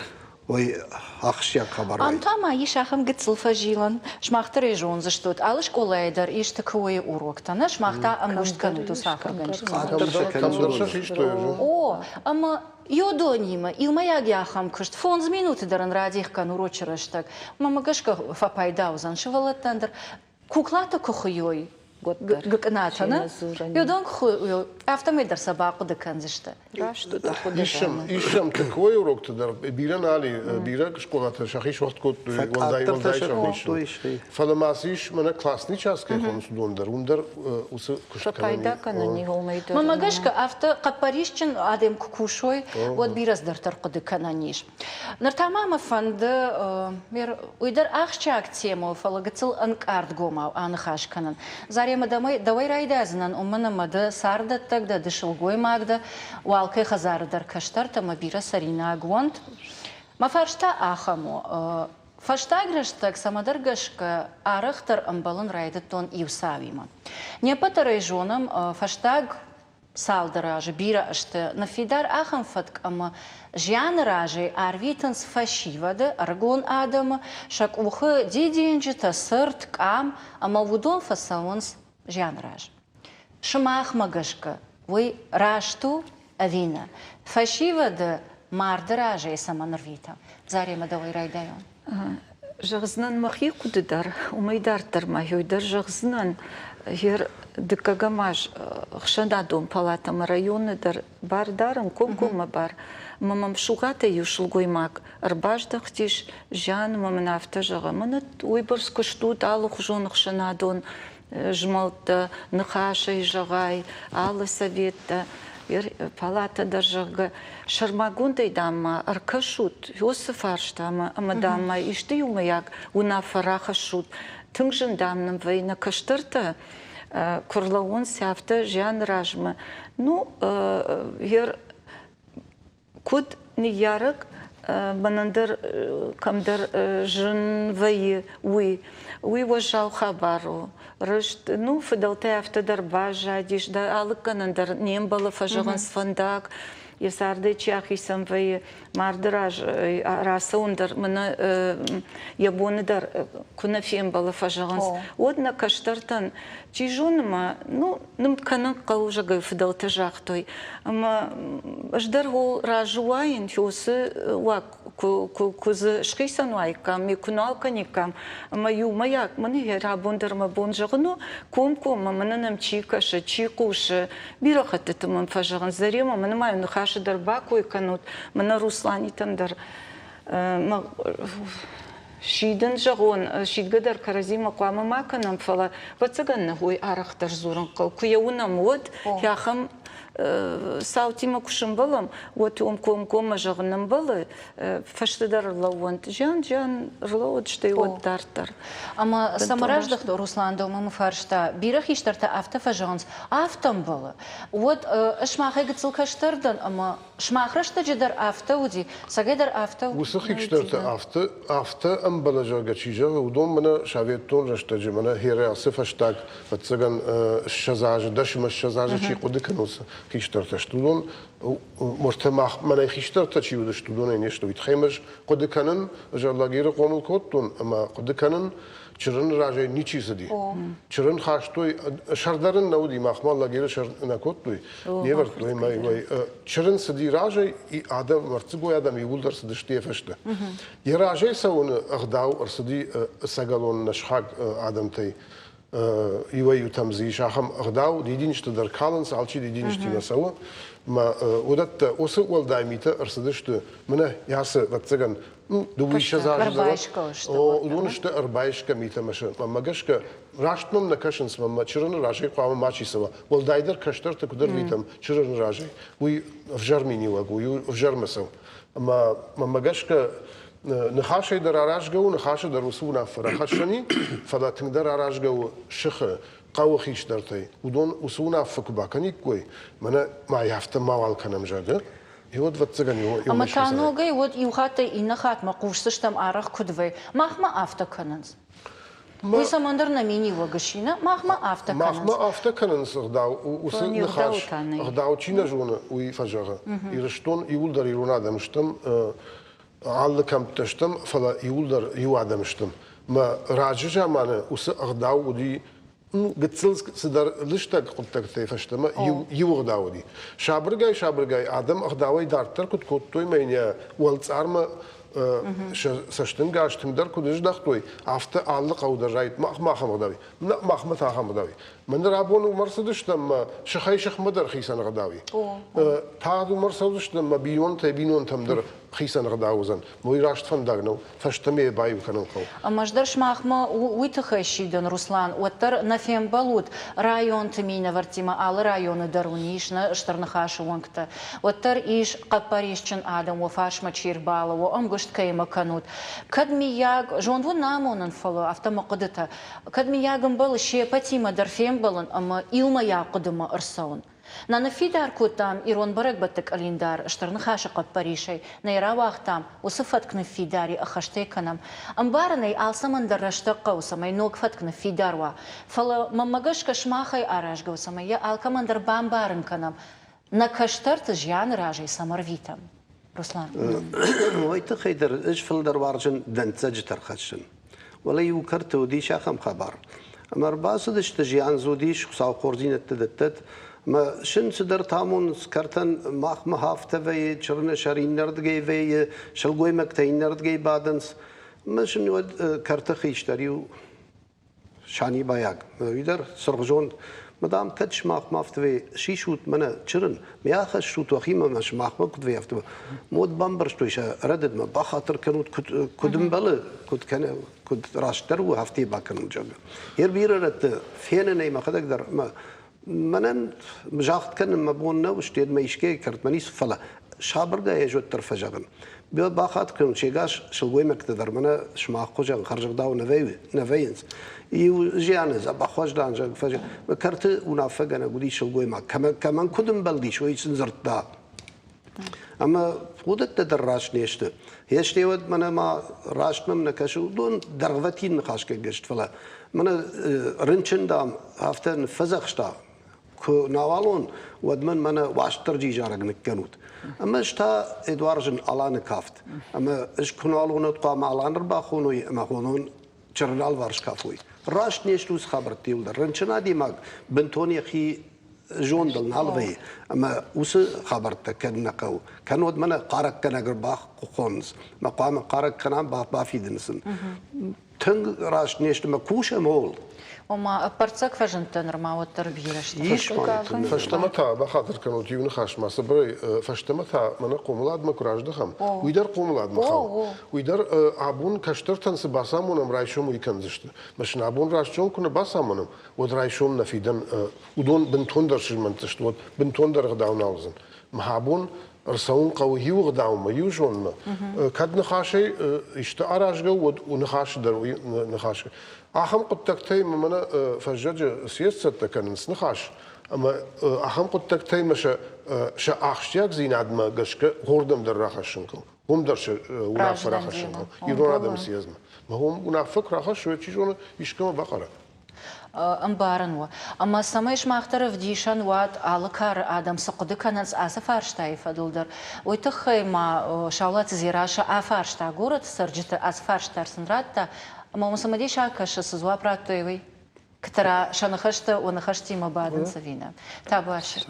Уый ахсджиаг хабар. Ам та ма ис ахӕм гыццыл фӕзилӕн. Сымах дӕр ӕй зондзыстут, алы скъолайы дӕр ис ТКО-йы уроктӕ, нӕ? Сымах та ӕмгуыст кӕнут уыцы ахуыргӕнджытимӕ. О, ӕмӕ Йодонимӕ иумӕйаг ахӕм куыст фондз минуты дӕр ын радих кӕн урочы рӕстӕг. Мӕнмӕ гӕсгӕ фӕпайда уыдзӕн сывӕллӕттӕн дӕр. Куклатӕ куы хуыйой, гыкъынатӕ, нӕ? Йодон куы хуыйой, афтӕмӕй дӕр сӕ бахъуыды кӕндзысты. Ис сӕм ТКО-йы урокты дӕр бирӕ нал и, бирӕ скъолатӕ сӕхи суӕгъд кодтой, уӕлдай уӕлдай сӕхи. Фӕлӕ ма цы ис, мӕнӕ классный час кӕй хонынц, уыдон дӕр, уым дӕр уыцы куыст кӕнӕн и. Мӕнмӕ гӕсгӕ, афтӕ хъӕппӕрисджын адӕм куы кусой, уӕд бирӕ цыдӕртӕ ӕрхъуыды кӕнӕн ис. Ныр та ма мӕ фӕнды, уый дӕр ахсджиаг темӕ у, фӕлӕ гыццыл ӕнкъардгомау аныхас кӕнын. Заремӕ, дӕуӕй райдайдзынӕн, уымӕн ӕмӕ ды царддӕттӕг дӕ, ды сылгоймаг дӕ, уалкӕй хӕдзары дӕр кӕстӕртӕ ӕмӕ бирӕ цӕринаг уӕнт. Мӕ фарст та ахӕм у. Фӕстаг рӕстӕг цӕмӕдӕр гӕсгӕ арӕхдӕр ӕмбӕлын райдыдтон иу цауимӕ. Не ппӕт дӕр ӕй зонӕм, фӕстаг цалдӕр азы бирӕ ӕзты ныффидар ахӕм фӕтк ӕмӕ зианы разӕй арвитынц фӕсивӕды, ӕрыгон адӕмы, сӕ къухы дидинджытӕ, цырт, къам ӕмӕ уыдон фӕцӕуынц зианы раз. Сымахмӕ гӕсгӕ уый раст у ӕви нӕ? Фӕсивӕды марды разӕй цӕмӕн ӕрвитӕм? Заремӕ, дӕуӕй райдайон. Зӕгъдзынӕн мӕхи хъуыды дӕр, уымӕй дарддӕр ма уый дӕр зӕгъдзынӕн, гъер дыккӕгӕм аз ӕхсӕнадон палатӕмӕ районы дӕр бар дарын, комкоммӕ бар. Ӕмӕ мӕм Сугъатӕй иу сылгоймаг ӕрбаздӕхтис зиан ӕмӕ мын афтӕ зӕгъы, мӕнӕ уыйбӕрц куыстут алыхуызон ӕхсӕнадон змӕлдтӕ, ныхасӕй зӕгъай, алы советтӕ, палатӕ дӕр, зӕгъгӕ, сӕрмагондӕй, дам, ма ӕркӕсут уыцы фарстамӕ ӕмӕ, дам, ма исты иумӕйаг уынаффӕ рахӕссут. Тынг зын, дам, нын вӕййы нӕ кӕстӕртӕ куы рлӕууынц афтӕ зианы размӕ. Ну, Куыд ныййарӕг, мӕнӕн дӕр кӕмдӕр зын вӕййы уый. Уый уӕззау хабар у. Рыст, ну, фыдӕлтӕй афтӕ дӕр баззадис, дӕ алыггӕнӕн дӕр не мбӕлы, фӕзӕгъынц фӕндаг. Йӕ цардӕй чи ахицӕн вӕййы, марды раз рацӕуын дӕр мӕнӕ йӕ боны дӕр куы нӕ фембӕлы, фӕзӕгъынц, уӕд нӕ кӕстӕртӕн, чи зоны ма, ну, нымд кӕнын хъӕуы, зӕгъгӕ, фыдӕлтӕ загътой. Ӕмӕ ӕз дӕр о разы уаин, уыцы уаг куы дзы схицӕн уаиккам, ми куы нал кӕниккам, ӕмӕ иумӕйаг мӕн рабон дӕр мӕ бон зӕгъын у, комкоммӕ мӕнӕн ӕм чи кӕсы, чи хъусы, бирӕ хӕттыты мӕм фӕзӕгъынц, Заремӕ, мӕнӕ ма иу ныхасы дӕр бакой кӕнут, мӕнӕ Русланитӕм дӕр мӕ Сидын зӕгъон, сидгӕ дӕр кӕрӕдзимӕ хъуамӕ ма кӕнӕм, фӕлӕ, ӕвӕццӕгӕн, нӕ уый арӕхдӕр дзурын хъӕуы. Куы йӕ уынӕм, уӕд ахӕм цаутимӕ куы сӕмбӕлӕм, уӕд уым комкоммӕ зӕгъын ӕмбӕлы, фӕстӕдӕр ӕрлӕууӕнт. Зиан, зиан ӕрлӕууӕд, стӕй уӕд дарддӕр. Ӕмӕ цӕмӕ раздӕхт Руслан дӕумӕ фарста, бирӕ хистӕртӕ афтӕ фӕзӕгъынц, афтӕ ӕмбӕлы, уӕд ӕз махӕй гыццыл кӕстӕр дӕн ӕмӕ Сымах рӕстӕджы дӕр афтӕ уыди, цӕгӕй дӕр афтӕ Уыцы хистӕртӕ афтӕ, афтӕ ӕмбӕлы, зӕгъгӕ, чи зӕгъы, уыдон мӕнӕ советтон рӕстӕджы, мӕнӕ Херӕсы фӕстаг, ӕвӕццӕгӕн, 20 азы, дӕс ӕмӕ 20 азы чи хъуыды кӕны, уыцы хистӕртӕ сты. Уыдон, уӕртӕ мах, мӕнӕй хистӕртӕ чи уыдысты, уыдонӕй не сты. Уый тыххӕй ӕз хъуыды кӕнын, ӕз Алагиры хъомыл кодтон ӕмӕ хъуыды кӕнын, чырыны разӕй ничи цыди. Чырын хастой, сӕрдар ын нӕ уыди, махмӕ лагеры сӕр нӕ кодтой, не вӕрдтой мӕ чырын цыди разӕй, адӕм, мӕрддзыгой адӕм иууылдӕр цыдысты йӕ фӕстӕ. Йӕ разӕй цӕуыны ӕгъдау ӕрцыди ӕцӕгӕлон нӕ сыхаг адӕмтӕй. Иуӕй-иутӕм дзы ис ахӕм ӕгъдау, дидинджытӕ дӕр калынц, алчи дидинджытимӕ цӕуы. Мӕ уыдӕттӕ, уыцы уӕлдай митӕ ӕрцыдысты, мӕнӕ ацы, ӕвӕццӕгӕн, дыууиссӕдз азы уыдон сты ӕрбайсгӕ митӕ мӕ гӕсгӕ раст мӕм нӕ кӕсынц, мӕ чырыны разӕй хъуамӕ мачи цӕуа. Уӕлдайдӕр кӕстӕрты куыд ӕрвитӕм чырыны разӕй, уый ӕвзӕр миниуӕг у, уый ӕвзӕрмӕ цӕуы. Ӕмӕ мӕнмӕ гӕсгӕ ныхасӕй дӕр аразгӕ у, ныхасы дӕр уыцы уынаффӕ рахӕссӕн и, фӕлӕ тынгдӕр аразгӕ у сыхы, хъӕуы хистӕртӕй. Уыдон уыцы уынаффӕ куы бакӕниккой, мӕнӕ ма афтӕ мауал кӕнӕм, зӕгъгӕ, И вот ӕвӕццӕгӕн Ӕмӕ та ногӕй уӕд иу хаттӕй иннӕ хатмӕ хъусдзыстӕм арӕх куыд вӕййы. Махмӕ афтӕ кӕнынц. Уый цӕмӕндӕр нӕ миниуӕг сси, нӕ? Махмӕ афтӕ кӕнынц. Махмӕ афтӕ кӕнынц ӕгъдау. Уыцы ныхас ӕгъдау чи нӕ зоны, уый фӕзӕгъы. Ирыстон иууылдӕр ирон адӕм стӕм, алы кӕмттӕ стӕм, фӕлӕ иууылдӕр иу адӕм стӕм. Мӕ раджы заманы уыцы ӕгъдау уыди гыццыл цыдӕр лыстӕг хъуыддӕгтӕй фӕстӕмӕ иу ӕгъдау уыди. Сабыргай-сабыргай адӕм ӕгъдауӕй дарддӕр куыд кодтой мӕ йын йӕ уӕлцъармӕ сӕ цӕстӕнгас тынгдӕр куыд здӕхтой, афтӕ алы хъӕу дӕр райд махмӕ ахӕм ӕгъдау нӕ махмӕ та ахӕм ӕгъдау Мӕ ныр абон уымӕ ӕрцыдыстӕм мӕ сыхӕй сыхмӕ дӕр хицӕн ӕгъдау и. Тагъд уымӕ ӕрцӕудзыстӕм мӕ бинонтӕй бинонтӕм дӕр хицӕн ӕгъдау уыдзӕн. Уый раст фӕндаг нӕу, фӕстӕмӕ йӕ баиу кӕнын хъӕуы. Ӕмӕ ӕз дӕр сымахмӕ уый тыххӕй сидын, Руслан, уӕддӕр нӕ фембӕлут районты минӕвӕрттимӕ, алы районы дӕр уын ис нӕ Стыр Ныхасы уӕнгтӕ, уӕддӕр ис хъӕппӕрисджын адӕм, уӕ фарсмӕ чи ӕрбалӕууы, ӕмгуыст кӕимӕ кӕнут. Кӕд, миййаг, зонд уын нӕ амонын, фӕлӕ афтӕ мӕ хъуыдытӕ, кӕд, миййаг, ӕмбӕлы се ппӕтимӕ дӕр фембӕлын ӕмӕ иумӕйаг хъуыдымӕ ӕрцӕуын. Нӕ ныффидар кодтам ирон бӕрӕгбӕтты къӕлиндар Стыр Ныхасы хъӕппӕрисӕй, нӕ йӕ рауагътам, уыцы фӕтк ныффидари ӕххӕстӕй кӕнӕм. Ӕмбарын ӕй, алцӕмӕн дӕр рӕстӕг хъӕуы, цӕмӕй ног фӕтк ныффидар уа. Фӕлӕ, мӕнмӕ гӕсгӕ, сымахӕй аразгӕ у, цӕмӕй йӕ алкӕмӕн дӕр бамбарын кӕнӕм, нӕ кӕстӕрты зианы разӕй цӕмӕ рвитӕм. Руслан. Уый тыххӕй дӕр ӕз фылдӕр уарзын дӕнцӕджытӕ рхӕссын. Уӕлӕ иу кӕрты уыдис ахӕм хабар. Ӕмӕ ӕрбацыдысты, зиан дзы уыдис, Хуыцау хорздзинӕдтӕ дӕттӕд. Ӕмӕ сын цыдӕртӕ амонынц кӕртӕн, махмӕ афтӕ вӕййы, чырыны сӕр иннӕрдыгӕй вӕййы, сылгоймӕгтӕ иннӕрдыгӕй бадынц. Ӕмӕ сын уӕд кӕрты хистӕр иу санибайаг, уый дӕр цыргъзонд. Мадам, кӕд сымахмӕ афтӕ сисут мӕнӕ чырын, ме ахӕссут уӕхимӕ мӕ сымахмӕ куыд вӕййы, афтӕ. Мод бамбӕрстой сӕ рӕдыдмӕ, бахатыр кӕнут, куыд, куыд ӕмбӕлы, куыд кӕны, куыд растдӕр у, афтӕ бакӕнут, зӕгъгӕ. Йе бирӕ рӕтты фенынӕй мӕхӕдӕг дӕр мӕ Мӕнӕн загъд кӕнын мӕ бон нӕу, стӕй мӕ искӕй кӕртмӕ ницы, фӕлӕ сабыргай ӕз уӕддӕр фӕзӕгъын. Бахатт кӕнут, се гас сылгоймӕгтӕ дӕр мӕнӕ сымах хуызӕн хӕрзӕгъдау нӕ вӕййынц. Иу зианы дзӕбӕх уӕздан фӕзӕгъ, кӕрты уынаффӕгӕнӕг уыди сылгоймаг, кӕмӕн куыд ӕмбӕлдис, уый сын дзырдта. Ӕмӕ уыдӕттӕ дӕр раст не сты. Йе стӕй уӕд мӕнӕ ма раст мӕм нӕ кӕсы, уыдон дӕргъвӕтин ныхасгӕнгӕ сты, фӕлӕ мӕнӕ рынчын, дам, афтӕ ныффӕдзӕхста, куы нӕуал уон, уӕд мын мӕнӕ Уастырджи зарӕг ныккӕнут. Ӕмӕ ӕз та Эдуард Аланы кафт. Ӕмӕ ӕз куы нал уон, уӕд хъуамӕ Алан ӕрбахоной ӕмӕ хонон чырыналварс кафой. Раст не сты уыцы хабӕрттӕ иуылдӕр. Рынчын адӕймаг бынтон йӕхи зондыл нал вӕййы ӕмӕ уыцы хабӕрттӕ кӕд нӕ хъӕуы, кӕннод мӕнӕ хъарӕггӕнӕг ӕрбахонынц, мӕ хъуамӕ хъарӕг кӕнӕм, бафидын сын. Тынг раст не сты мӕ кусӕм ууыл. Ома, ӕппӕрццӕг фӕзындтӕ нырма уӕддӕр бирӕ сты. Ис Фӕстӕмӕ та, бахатыр кӕнут иу ныхасмӕ цыбырӕй, фӕстӕмӕ та мӕнӕ хъомыладмӕ куы раздӕхӕм, уый дӕр хъомыладмӕ хауы. Уый дӕр абон кӕстӕртӕн цы бацамонӕм, райсом уый кӕндзысты. Мӕ сын абон раст зон куы нӕ бацамонӕм, уӕд райсом нӕ фидӕн уыдон бынтондӕр сызмӕнтдзысты, уӕд бынтондӕр ӕгъдау нал уыдзӕн. Мӕ абон ӕрцӕуын хъӕуы иу ӕгъдаумӕ, иу зонмӕ. Кӕд ныхасӕй исты аразгӕ у, уӕд ныхасы дӕр уый ныхас. Ахӕм хъуыддӕгтӕй мӕ мӕнӕ фӕззӕджы съезд цӕттӕ кӕнынц ныхас, ӕмӕ ахӕм хъуыддӕгтӕй мӕ сӕ сӕ ахсджиагдзинадмӕ гӕсгӕ хордӕм дӕр рахӕссын хъӕуы. Уым дӕр сӕ уынаффӕ рахӕссын хъӕуы. Ирон адӕмы съездмӕ. Мӕ уым уынаффӕ куы рахӕссой, чи зоны, искӕмӕ бахъара. Ӕмбарын у. Ӕмӕ цӕмӕй сымах дӕр ӕвдисӕн уат, алы кары адӕм цы хъуыды кӕнынц ацы фарстайы фӕдыл дӕр, уый тыххӕй ма Саулаты Дзерассӕ афарста горӕты цӕрджыты, ацы фарст дӕр сын радта. Ӕмӕ уым цымыдисаг кӕсы, цы дзуапп радтой, уый. Кытыра сӕ ныхӕстӕ уӕ ныхӕстимӕ бадынц ӕви нӕ? Табуафси.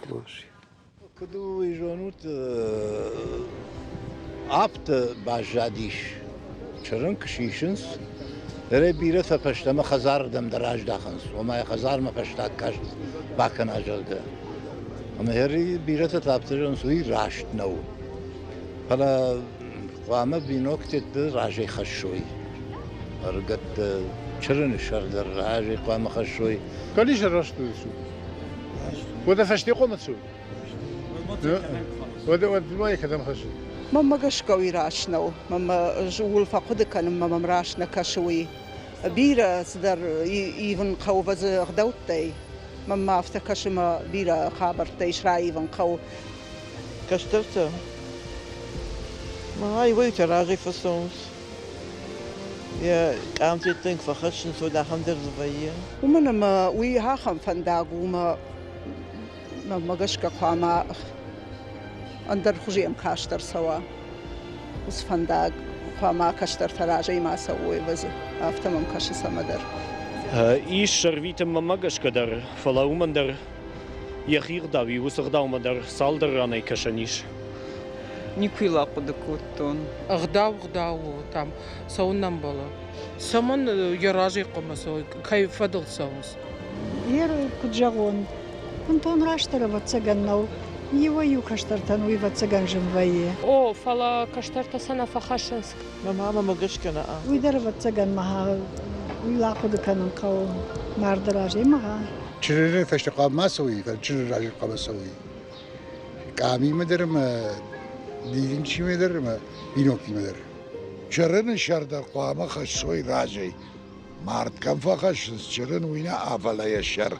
Куыд у, уый зонут, афтӕ баззадис, чырын куы сисынц, нырӕй бирӕтӕ фӕстӕмӕ хӕдзарырдӕм дӕр аздахынц, ома йӕ хӕдзармӕ фӕстаг каст бакӕна, зӕгъгӕ. Ӕмӕ бирӕтӕ та афтӕ зӕгъынц, уый раст нӕу. Фӕлӕ хъуамӕ биноктӕ разӕй хӕссой. Ӕрыгӕттӕ чырыны сӕр дӕр разӕй хъуамӕ хӕссой. Калиша раст у. Уӕдӕ фӕсте хъуамӕ цу. Уӕдӕ уӕд ма кӕдӕм хӕссы? Мӕнмӕ гӕсгӕ уый раст нӕу. Мӕнмӕ ууыл фӕхъуыды кӕнынмӕ мӕм раст нӕ кӕсы уый. Бирӕ цыдӕр ивын хъӕуы вӕдзы ӕгъдӕуттӕй. Мӕнмӕ афтӕ кӕсы мӕ бирӕ хабӕрттӕ ис раивын хъӕуы. Кӕстӕртӕ ма иуӕй-иутӕ разӕй фӕцӕуынц. Йӕ къамтӕ тынг фӕхӕссынц, уӕд ахӕм дӕр дзы вӕййы. Уымӕн ӕмӕ уый ахӕм фӕндаг у, ӕмӕ мӕнмӕ гӕсгӕ хъуамӕ ӕндӕр хуызы йӕм каст ӕрцӕуа. Уыцы фӕндаг хъуамӕ кӕстӕртӕ разӕй ма цӕуой, ӕвӕдзы. Афтӕ мӕм кӕсы цӕмӕдӕр. Ис сӕрвитын мӕнмӕ гӕсгӕ дӕр, фӕлӕ уымӕн дӕр йӕхи гъдау и, уыцы гъдаумӕ дӕр цалдӕр ранӕй кӕсӕн ис. Никуы йыл ахъуыды кодтон. Ӕгъдау ӕгъдау у, там цӕуын нӕ ӕмбӕлы. Цӕмӕн йӕ разӕй хъуамӕ цӕуой, кӕй фӕдыл цӕуынц? Ер, куыд зӕгъон, бынтон растдӕр ӕвӕццӕгӕн нӕу. Иуӕй-иу кӕстӕртӕн уый ӕвӕццӕгӕн зын вӕййы. О, фӕлӕ кӕстӕртӕ сӕ нӕ фӕхӕссынц. Мӕ мамӕмӕ гӕсгӕ нӕ. Уый дӕр ӕвӕццӕгӕн мӕ уый ахъуыды кӕнын хъӕуы марды разӕй мӕ. Чырыны фӕстӕ хъуамӕ ма цӕуой, фӕлӕ чырыны разӕй хъуамӕ цӕуой. Къамимӕ дӕр ӕмӕ дидинчимӕ дӕр ӕмӕ бинонтимӕ дӕр. Чырыны сӕр дӕр хъуамӕ хӕссой разӕй. Мард кӕм фӕхӕссынц, чырын уый нӕ, фӕлӕ йӕ сӕр.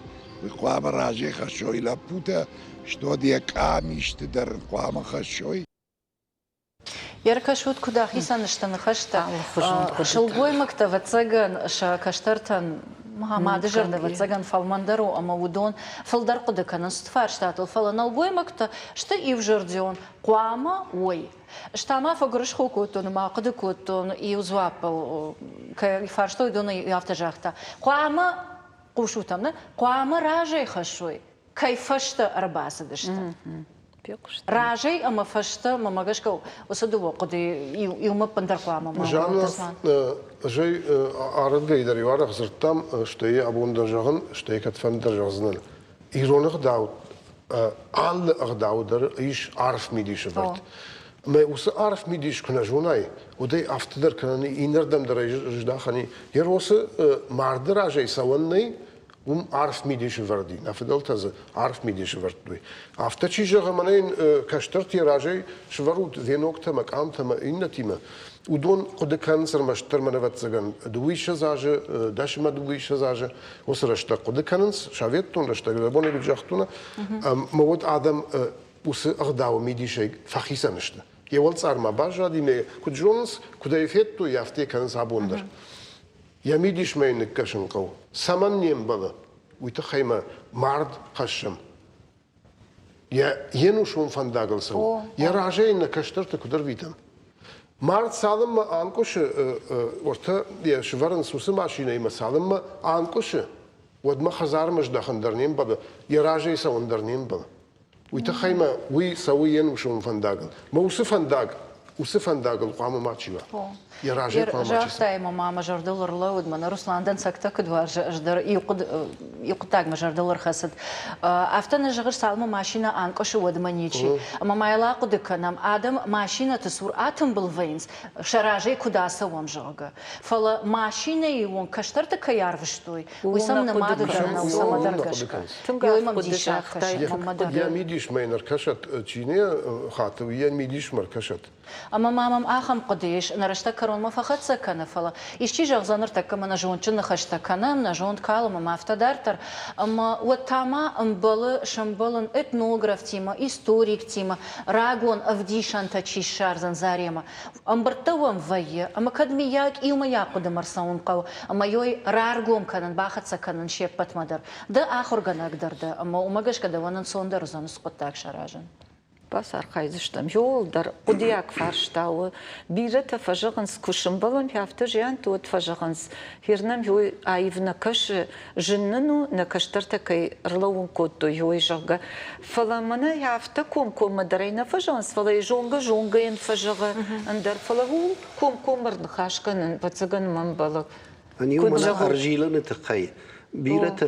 Уый хъуамӕ разӕй хӕссой лӕппутӕ, стод йӕ къам исты дӕр хъуамӕ хӕссой. Ӕркӕсут, куыд ахицӕн сты ныхӕстӕ. Сылгоймӕгтӕ, ӕвӕццӕгӕн, сӕ кӕстӕртӕн мады зӕрдӕ, ӕвӕццӕгӕн, фӕлмӕндӕр у ӕмӕ уыдон фылдӕр хъуыды кӕнынц фарстатыл, фӕлӕ нӕлгоймӕгтӕ сты иузӕрдион, хъуамӕ уой. Ӕз та ма фӕгуырысхо кодтон ӕмӕ ахъуыды кодтон иу дзуаппыл, кӕй фарстой, уыдон афтӕ загъта, хъуамӕ, хъусут ӕм, нӕ, хъуамӕ разӕй хӕссой, кӕй фӕстӕ ӕрбацыдысты. Разӕй ӕмӕ фӕстӕ, мӕмӕ гӕсгӕ, уыцы дыууӕ хъуыды иумӕ ӕппындӕр хъуамӕ ма Жанна, ӕз ӕй арӕнгӕй дӕр иу арӕх дзырдтам, стӕй абон дӕр зӕгъын, стӕй кӕдфӕнды дӕр зӕгъдзынӕн. Ирон ӕгъдау алы ӕгъдауы дӕр ис арф мидисы вӕрд. Ӕмӕ уыцы арф мидис куы нӕ зонай, уӕд ӕй афтӕ дӕр кӕнӕн иннӕрдӕм дӕр ӕй здахӕн и. Еросы марды разӕй цӕуӕн нӕй, уым арф мидис ӕвӕрд и. Нӕ фыдӕлтӕ дзы арф мидис ӕвӕрдтой. Афтӕ чи зӕгъы, мӕнӕ йын кӕстӕрты йӕ разӕй сывӕрут веноктӕ ӕмӕ къамтӕ ӕмӕ иннӕтимӕ, уыдон хъуыды кӕнынц ӕрмӕстдӕр мӕн ӕвӕццӕгӕн дыууиссӕдз азы, 10 ӕмӕ 22 азы уыцы рӕстӕг хъуыды кӕнынц, советтон рӕстӕг, абон куыд загътон, ӕмӕ уӕд адӕм уыцы ӕгъдауы мидисӕй фӕхицӕн сты. Йӕ уӕлцъар ма баззади, ме куыд зонынц, куыд ӕй федтой, афтӕ кӕнынц абон дӕр. Йӕ мидисмӕ йын ныккӕсын хъӕуы. Цӕмӕн не мбӕлы, уый тыххӕй мӕ мард хӕссӕм. Йӕ йе нусон фӕндагыл цӕуы. Йӕ разӕй нӕ кӕстӕрты куыд ӕрвитӕм? Мард цалынмӕ анкъуысы, уӕртӕ йӕ сывӕрынц уыцы машинӕимӕ, цалынмӕ анкъуысы, уӕдмӕ хӕдзармӕ здӕхын дӕр не мбӕлы, йӕ разӕй цӕуын дӕр не мбӕлы. Уый тыххӕй мӕ уый цӕуы йе нусон фӕндагыл. Мӕ уыцы фӕндаг, уыцы фӕндагыл хъуамӕ мачи уа. Йӕ разӕй хъуамӕ мачи Загътай ӕмӕ ма мӕ зӕрдыл ӕрлӕууыд, мӕнӕ Руслан дӕнцӕгтӕ куыд уарзы, ӕз дӕр иу хъуыддаг мӕ зӕрдыл ӕрхӕцыд. Афтӕ нӕ зӕгъыс, цалынмӕ машинӕ анкъуысы, уӕдмӕ ничи. Ӕмӕ ма йыл ахъуыды кӕнӕм, адӕм машинӕты цур атымбыл вӕййынц, сӕ разӕй куыд ацӕуӕм, зӕгъгӕ. Фӕлӕ машинӕйы онг кӕстӕрты кӕй арвыстой, уый сӕм нымады дӕр нӕу цӕмӕдӕр гӕсгӕ. Тынг арф хъуыды загътай мӕнмӕ дӕр. Йӕ мидисмӕ йын ӕркӕсӕд, чи нӕ хаты, уый йӕ мидисмӕ ӕркӕсӕд. Ӕмӕ ма мӕм ахӕм хъуыды ис, нӕ рӕстӕг кӕронмӕ фӕхӕццӕ кӕны, фӕлӕ исчи зӕгъдзӕн, ныртӕккӕ мӕ нӕ зондджын ныхӕстӕ кӕнӕм, нӕ зонд калӕм ӕмӕ афтӕ дарддӕр. Ӕмӕ уӕд та ма ӕмбӕлы сӕмбӕлын этнографтимӕ, историктимӕ, рагон ӕвдисӕнтӕ чи ссардзӕн Заремӕ. Ӕмбырдтӕ уӕм вӕййы, ӕмӕ кӕд миййаг иумӕйаг хъуыдымӕ рцӕуын хъӕуы, ӕмӕ йой раргом кӕнын, бахӕццӕ кӕнын се ппӕтмӕ дӕр. Ды ахуыргӕнӕг дӕр дӕ, ӕмӕ уымӕ гӕсгӕ дӕуӕн ӕнцондӕр уыдзӕн уыцы хъуыддаг саразын. Бацархайдзыстӕм. Иууылдӕр хъуыдыйаг фарста у. Бирӕтӕ фӕзӕгъынц, куы сӕмбӕлӕм афтӕ зианты, уӕд фӕзӕгъынц, Фернӕм уый аив нӕ кӕсы, зын нын у, нӕ кӕстӕртӕ кӕй ӕрлӕууын кодтой, уый, зӕгъгӕ. Фӕлӕ мӕнӕ афтӕ комкоммӕ дӕр ӕй нӕ фӕзӕгъынц, фӕлӕ йӕ зонгӕ-зонгӕйӕн фӕзӕгъы ӕндӕр. Фӕлӕ ууыл комкоммӕ ныхас кӕнын, ӕвӕццӕгӕн, мӕ ӕмбӕлы. Ӕниу мӕнӕ ӕрзилыны тыххӕй бирӕты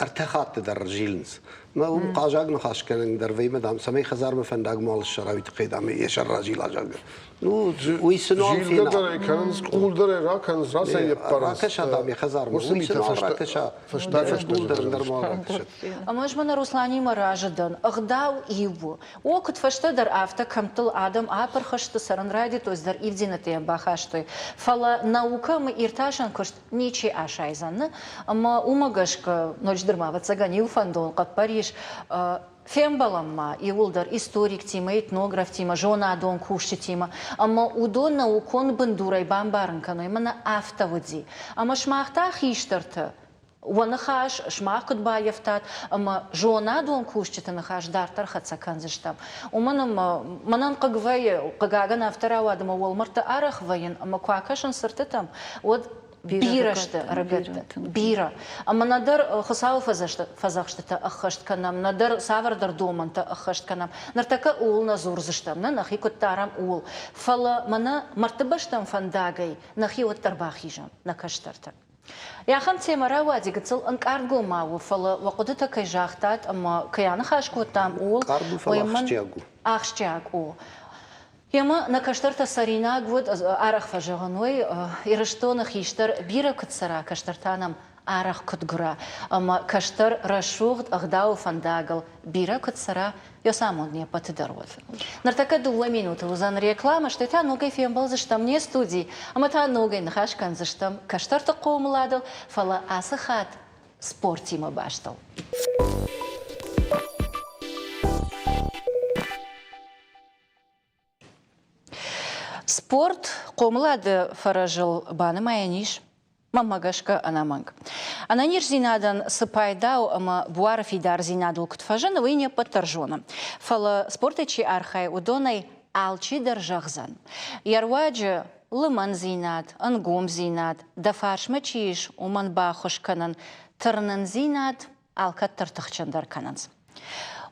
ӕртӕ хатты дӕр ӕрзилынц. Мӕ уым хъазаг ныхас кӕнын дӕр вӕймӕ, дам, цӕмӕй хӕдзармӕ фӕндаг мал ссара, уый тыххӕй, дам, йӕ сӕр разила, зӕгъгӕ. Ну, уый цы нал Зилгӕ дӕр ӕй кӕнынц, къул дӕр ӕй ракӕнынц, рацӕй йе ппарынц. Ракӕса, дам, йӕ хӕдзармӕ, уый цы нал ракӕса, фӕстаг фӕдул дӕр ӕндӕр мал ракӕсӕд. Ӕмӕ ӕз мӕнӕ Русланимӕ разы дӕн. Ӕгъдау иу у. О, куыд фӕстӕдӕр, афтӕ кӕмттыл адӕм апырх сты, цӕрын райдыдтой, цыдӕр ивдзинӕдтӕ йӕм бахастой. Фӕлӕ наукӕ ӕмӕ иртасӕн куыст ничи асайдзӕн, ӕмӕ уымӕ гӕсгӕ, ноджыдӕр ма, ӕвӕццӕгӕн, иу фӕндон, хъӕппӕрис фембӕлӕм ма иууылдӕр историктимӕ, этнографтимӕ, зонадон кусджытимӕ, ӕмӕ уыдон наукон бындурӕй бамбарын кӕной, мӕнӕ афтӕ уыди. Ӕмӕ сымах та хистӕртӕ Уӕ ныхас сымах куыд баййӕфтат ӕмӕ зонадон кусджыты ныхас дарддӕр хӕццӕ кӕндзыстӕм. Уымӕн ӕмӕ мӕнӕн хъыг вӕййы, хъыгагӕн афтӕ рауад ӕмӕ уӕлмӕрдты арӕх вӕййын ӕмӕ куы акӕсын цыртытӕм, уӕд бирӕ сты ӕрыгӕттӕ, бирӕ. Ӕмӕ нӕдӕр Хуыцауы фӕдзӕхстытӕ ӕххӕст кӕнӕм, нӕдӕр цавӕрдӕр домӕнтӕ ӕххӕст кӕнӕм. Ныртӕккӕ ууыл нӕ дзурдзыстӕм, нӕ нӕхи куыд дарӕм, ууыл. Фӕлӕ мӕнӕ мӕрдты бӕстӕм фӕндагӕй нӕхи уӕддӕр бахизӕм, нӕ кӕстӕртӕ. Ахӕм темӕ рауади гыццыл ӕнкъардгомау у, фӕлӕ уӕ хъуыдытӕ кӕй загътат ӕмӕ кӕй аныхас кодтам, ууыл Ӕнкъард у, фӕлӕ ахсджиаг у. Ахсджиаг у. Емӕ нӕ кӕстӕртӕ цӕринаг уыд, арӕх фӕзӕгъын уый, Ирыстоны хистӕр бирӕ куыд цӕра, кӕстӕр та нӕм арӕх куыд гуыра, ӕмӕ кӕстӕр рӕсугъд ӕгъдауы фӕндагыл бирӕ куыд цӕра, Йӕ амонд не ппӕты дӕр уӕд. Ныртӕккӕ дыууӕ минуты уыдзӕн рекламӕ, стӕй та ногӕй фембӕлдзыстӕм не студийы ӕмӕ та ногӕй ныхас кӕндзыстӕм кӕстӕрты хъомыладыл, фӕлӕ ацы хатт спортимӕ бастыл. Спорт хъомылады фӕрӕзыл банымайӕн ис Мӕнмӕ гӕсгӕ, ӕнӕмӕнг. Ӕнӕниздзинадӕн цы пайда у ӕмӕ буары фидардзинадыл куыд фӕзыны, уый не ппӕт дӕр зонӕм. Фӕлӕ спортӕй чи архайы, уыдонӕй алчи дӕр зӕгъдзӕн, йӕ руаджы лымӕндзинад, ӕнгомдзинад, дӕ фарсмӕ чи ис, уымӕн баххуыс кӕнын, тырнындзинад алкӕддӕр тыхджындӕр кӕнынц.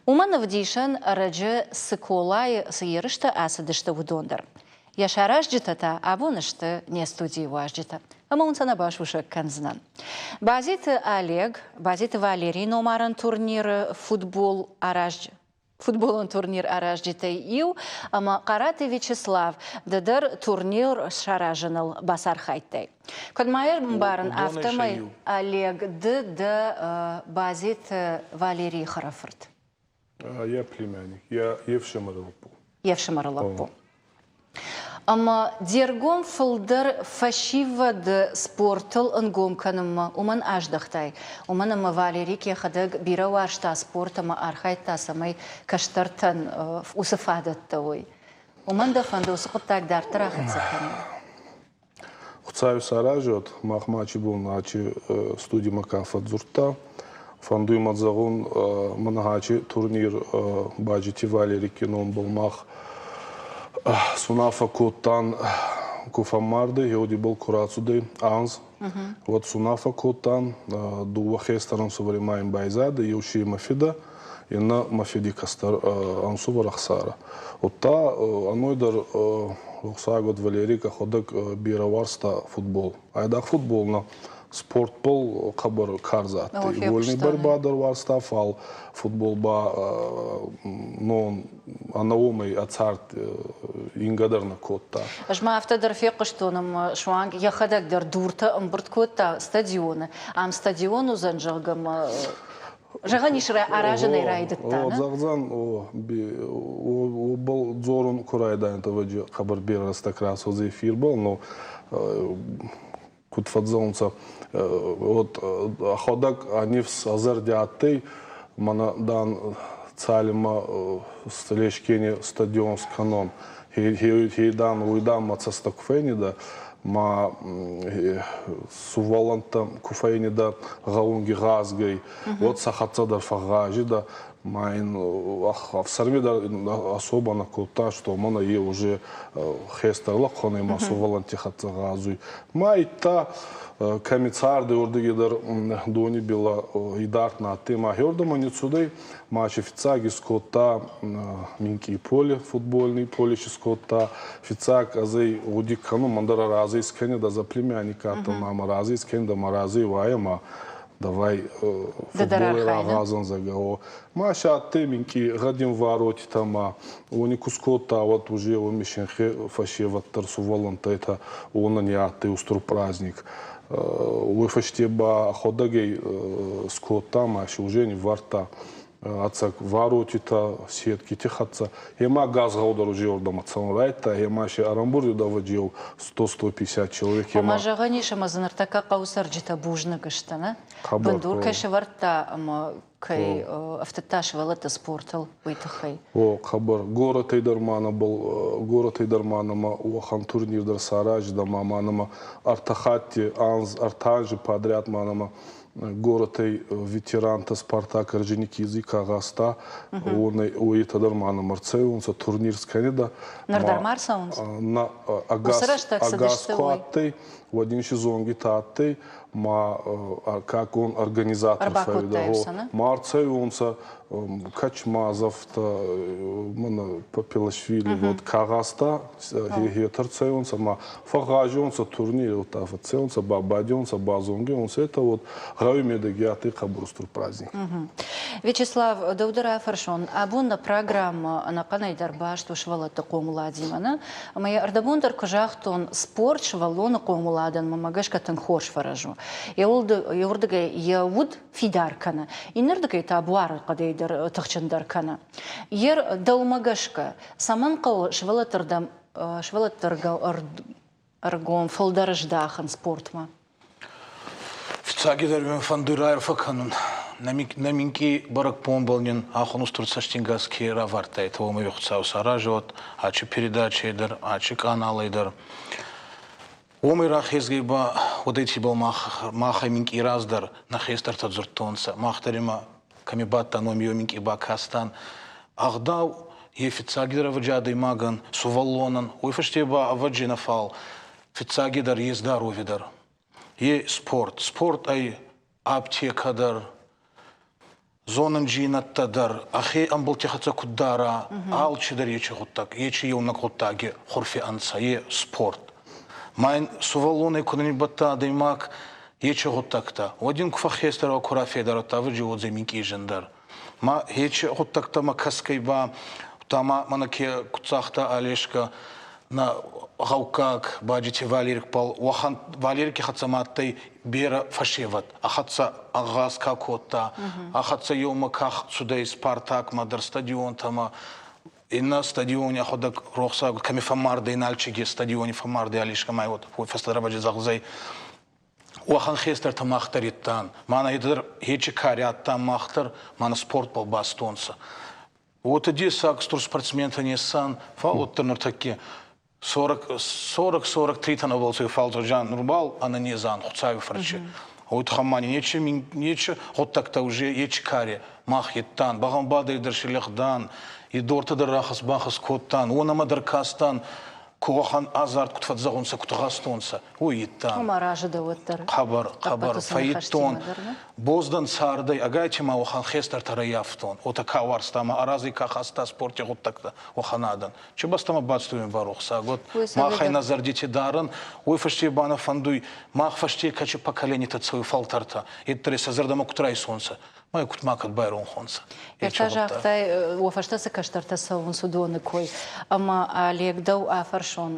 Уымӕн ӕвдисӕн ӕрӕджы Цыколайы цы ерыстӕ ацыдысты, уыдон дӕр. Йӕ саразджытӕ та абон сты не студийы уазджытӕ. Ӕмӕ уын сӕ нӕ басусӕг кӕндзынӕн. Базиты Олег, Базиты Валерийы номарӕн турниры футбол аразджы футболон турнир аразджытӕй иу ӕмӕ Хъараты Вячеслав, ды дӕр турнир саразыныл бацархайдтай. Куыд ма йӕ мбарын, афтӕмӕй Олег, ды дӕ Базиты Валерийы хӕрӕфырт. Йӕ племянник, йе фсымӕры лӕппу. Йе фсымӕры лӕппу. Ӕмӕ де ргом фылдӕр фӕсивӕды спортыл ӕнгом кӕнынмӕ уымӕн аздӕхтай, уымӕн ӕмӕ Валерик йӕхӕдӕг бирӕ уарзта спорт ӕмӕ архайдта, цӕмӕй кӕстӕртӕн уыцы фадӕттӕ уой. Уымӕн дӕ фӕнды уыцы хъуыддаг дарддӕр ахӕццӕ кӕнын? Хуцауи саразӕд, мах ма ачи бон ачи студимӕ ка фӕдздзурдта. Фӕндуй мӕ зӕгъун, мӕнӕ ачи турнир Баджити Валерики номбӕл мах сунаффӕ кодтан, ку фӕммардӕй, еудибӕл ку рацудӕй анз, уӕд сунаффӕ кодтан, дууӕ хестӕр ӕнсувӕри ма ин байзадӕй, еу си мӕ фидӕ, иннӕ мӕ фиди кӕстӕр ӕнсувӕр Ӕхсарӕ. Удта ӕной дӕр рохсагод Валерик ӕхуӕдӕг берӕ уарзта футбол. Айдагъ футбол нӕ, спортбол хъӕбӕр карз адтӕй. Вольный борьба дӕр уарзта, фал футбол ба ну, ӕнӕ уомӕй ӕ цард ингӕ дӕр нӕ кодта. Ӕз ма афтӕ дӕр фехъуыстон ӕмӕ суанг йӕхӕдӕг дӕр дуртӕ ӕмбырд кодта стадионы. Ам стадион уыдзӕн, зӕгъгӕ, ӕмӕ Зӕгъӕн ис, аразынӕй райдыдта, нӕ? Зӕгъдзӕн, уобӕл дзорун ку райдайӕн, ӕвӕдзи хъӕбӕр берӕ рӕстӕг рацӕудзӕй эфирбӕл, но куд фӕдздзӕунцӕ, вот ӕхуӕдӕг ӕ нифс ӕ зӕрди адтӕй, мӕнӕ, дан, цалинмӕ Лешкени стадион скӕнон, хе, дан, уой, дан, мӕ цӕстӕ ку фӕйнидӕ, ма сувӕллӕнттӕ ку фӕйнидӕ гъӕунги гъазгӕй, уӕд сӕ хӕццӕ дӕр фӕгъгъазидӕ, ма ин ӕфсӕрми дӕр особо нӕ кодта, что мӕнӕ е уже хестӕр лӕхъуӕн ма сувӕллӕнтти хӕццӕ гъазуй. Ма идта кӕми цардӕй, уордиги дӕр дони билӕ идард нӕ адтӕй, ма хеурдӕмӕ ниццудӕй, ма си фиццаг искодта минкъий поле, футбольный поле искодта. Фиццаг ӕз ӕй гъуди кӕнун, мӕн дӕр разӕй искӕнидӕ за племянник адтӕн, ма мӕ разӕй искӕнидӕ, мӕ разӕй уайӕ, ма давай футболӕй рагъазӕн, зӕгъгӕ. О, ма си адтӕй минкъий гъӕдин воротитӕ, ма уони ку скодта, уӕд уже уоми синхе фӕсевӕд дӕр сувӕллӕнттӕ етӕ уонӕн е адтӕй устур праздник. Уой фӕсте ба ӕхуӕдӕгӕй скодта ма си уже ниввардта ӕцӕг варотитӕ, сеткити хӕццӕ. Ема газгъӕу дӕр уже уордӕмӕ цӕун райдта, ема си ӕрӕмбурд ӕвӕдзи еу 100-150 человек. Ӕма зӕгъӕн ис, ӕмӕ дзы ныртӕккӕ хъӕуы цӕрджытӕ бузныг сты, нӕ? Бындур кӕй сӕвӕрдта ӕмӕ кӕй ӕфтыдта сывӕллӕтты спортыл, уый тыххӕй. О, хъӕбӕр. Горӕтӕй дӕр ма нӕбал, горӕтӕй дӕр ма нӕмӕ уӕхӕн турнир дӕр саразидӕ ма ма нӕмӕ ӕртӕ хатти анз, ӕртӕ анзи подряд ма нӕмӕ горӕтӕй ветерантӕ Спартак Орджоникидзе ка гъазта, уонӕй уойтӕ дӕр ма нӕмӕ ӕрцӕуонцӕ, турнир скӕнидӕ. Ныр дӕр ма ӕрцӕуынц? На, ӕгас ку адтӕй, уӕд ин сезонгитӕ адтӕй, ма как он организатор фӕууидӕ, ма ӕрцӕуонцӕ Качмазовтӕ, мӕнӕ Папилашвили, вот кагъазтӕ хетӕ ӕрцӕуонцӕ ма фӕгъгъазионцӕ турниртӕ, фӕццӕуонцӕ, бабадионцӕ, базонгионцӕ, это вот гъӕуи медӕги адтӕй хъӕбӕр устур праздник. Вячеслав, дӕу дӕр афӕрсон, абон нӕ программӕ ӕнӕхъӕнӕй дӕр баст у сывӕллӕтты хъомыладимӕ, нӕ? Ӕмӕ йӕ ӕрдӕбон дӕр куы загътон, спорт сывӕллоны хъомыладӕн мӕмӕ гӕсгӕ тынг хорз фӕрӕз у. Еуырдыгӕй йӕ уд фидар кӕны, иннӕрдыгӕй та буары хъӕдӕй дӕр тыхджындӕр кӕны. Ер дӕумӕ гӕсгӕ, цӕмӕн хъӕуы сывӕллӕтты сывӕллӕтты ӕргом фылдӕр здахын спортмӕ? Фиццагидӕр мин фӕндуй райарфӕ кӕнун. Нӕ минкъий бӕрӕгбонбӕл нин ахун устур цӕстингас ке равардтайтӕ, уомӕй Хуцау саразӕд, ачи передачӕй дӕр, ачи къаналӕй дӕр. Уомӕй рахезгӕй ба уӕдӕйтибӕл мах, махӕй минкъий раздӕр нӕ хестӕртӕ дзурдтонцӕ. Мах дӕр имӕ кӕми бадтан, уоми еу минкъий бакастан. Ӕгъдау е фиццагидӕр ӕвӕдзи адӕймагӕн, сувӕллонӕн, уой фӕсте ба ӕвӕдзи нӕ фал фиццагидӕр е здоровье дӕр, е спорт. Спорт ӕй аптекӕ дӕр, зонӕндзийнӕдтӕ дӕр, ӕхе ӕмбалти хӕццӕ куд дара, алчидӕр ечи гъуддаг, ечи еунӕг гъуддаги хурфи ӕнцӕ, е спорт. Ма ин сувӕллонӕй ку нӕ ниббадта адӕймаг ечи гъуддӕгтӕ, уӕд ин ку фӕххестӕр ку рафедар уодта, ӕвӕджи уодзӕй минкъий зиндӕр. Ма ечи гъуддӕгтӕмӕ кӕсгӕй ба, удта ма мӕнӕ ке куд загъта Олежка, нӕ гъӕуккаг Баджити Валерикбӕл уӕхӕн Валерики хӕццӕ ма адтӕй берӕ фӕсевӕд, ӕ хӕццӕ агъаз ка кодта, ӕ хӕццӕ еумӕ ка цудӕй Спартакмӕ дӕр стадионтӕмӕ, иннӕ стадиони ӕхуӕдӕг рохсаг кӕми фӕммардӕй Нальчиги стадиони фӕммардӕй Алишка уот фӕстӕдӕр баджи зӕгъдзӕй уӕхӕн хестӕртӕ мах дӕр иттан мӕнӕ дӕр ечи кари адтан мах дӕр мӕнӕ спортбӕл бастонцӕ уотӕ дессаг стур спортсментӕ не ссан фал уӕддӕр нуртӕкки 40 43 тӕнӕбӕл фалдзӕджан нурбал ӕнӕнезан Хуцауи фӕрчи. Уой туххӕн ма нечи нечи гъуддӕгтӕ уже ечи каре мах еттан, бӕгъӕмбадӕй дӕр селӕгъдан, и дортӕ дӕр рахӕс-бахӕс кодтан, уонӕмӕ дӕр кастан, ку уӕхӕн азард куд фӕдзӕгъунцӕ, куд гъазтонцӕ, уой иттан. Ома разы дӕ уӕддӕр. Хъӕбӕр, хъӕбӕр фӕййидтон. Боз дӕн цардӕй, ӕгайтима уӕхӕн хестӕртӕ раййафтон, уотӕ ка уарзта ӕма арази ка хаста спорти гъуддӕгтӕ, уӕхӕн адӕн. Чи бӕстӕмӕ бацудӕй барохсаг, уӕд махӕй нӕ зӕрдити дарӕн, уой фӕсте ба нӕ фӕндуй, мах фӕсте кӕчи поколенитӕ цӕуй фӕлтӕртӕ, етдӕр сӕ зӕрдӕмӕ куд райсонцӕ, ма куд ма кӕд байронхонцӕ. Ӕртӕ загътай, уӕ фӕстӕ цы кӕстӕртӕ цӕуынц, уыдоны кой. Ӕмӕ Олег дӕу афӕрсон,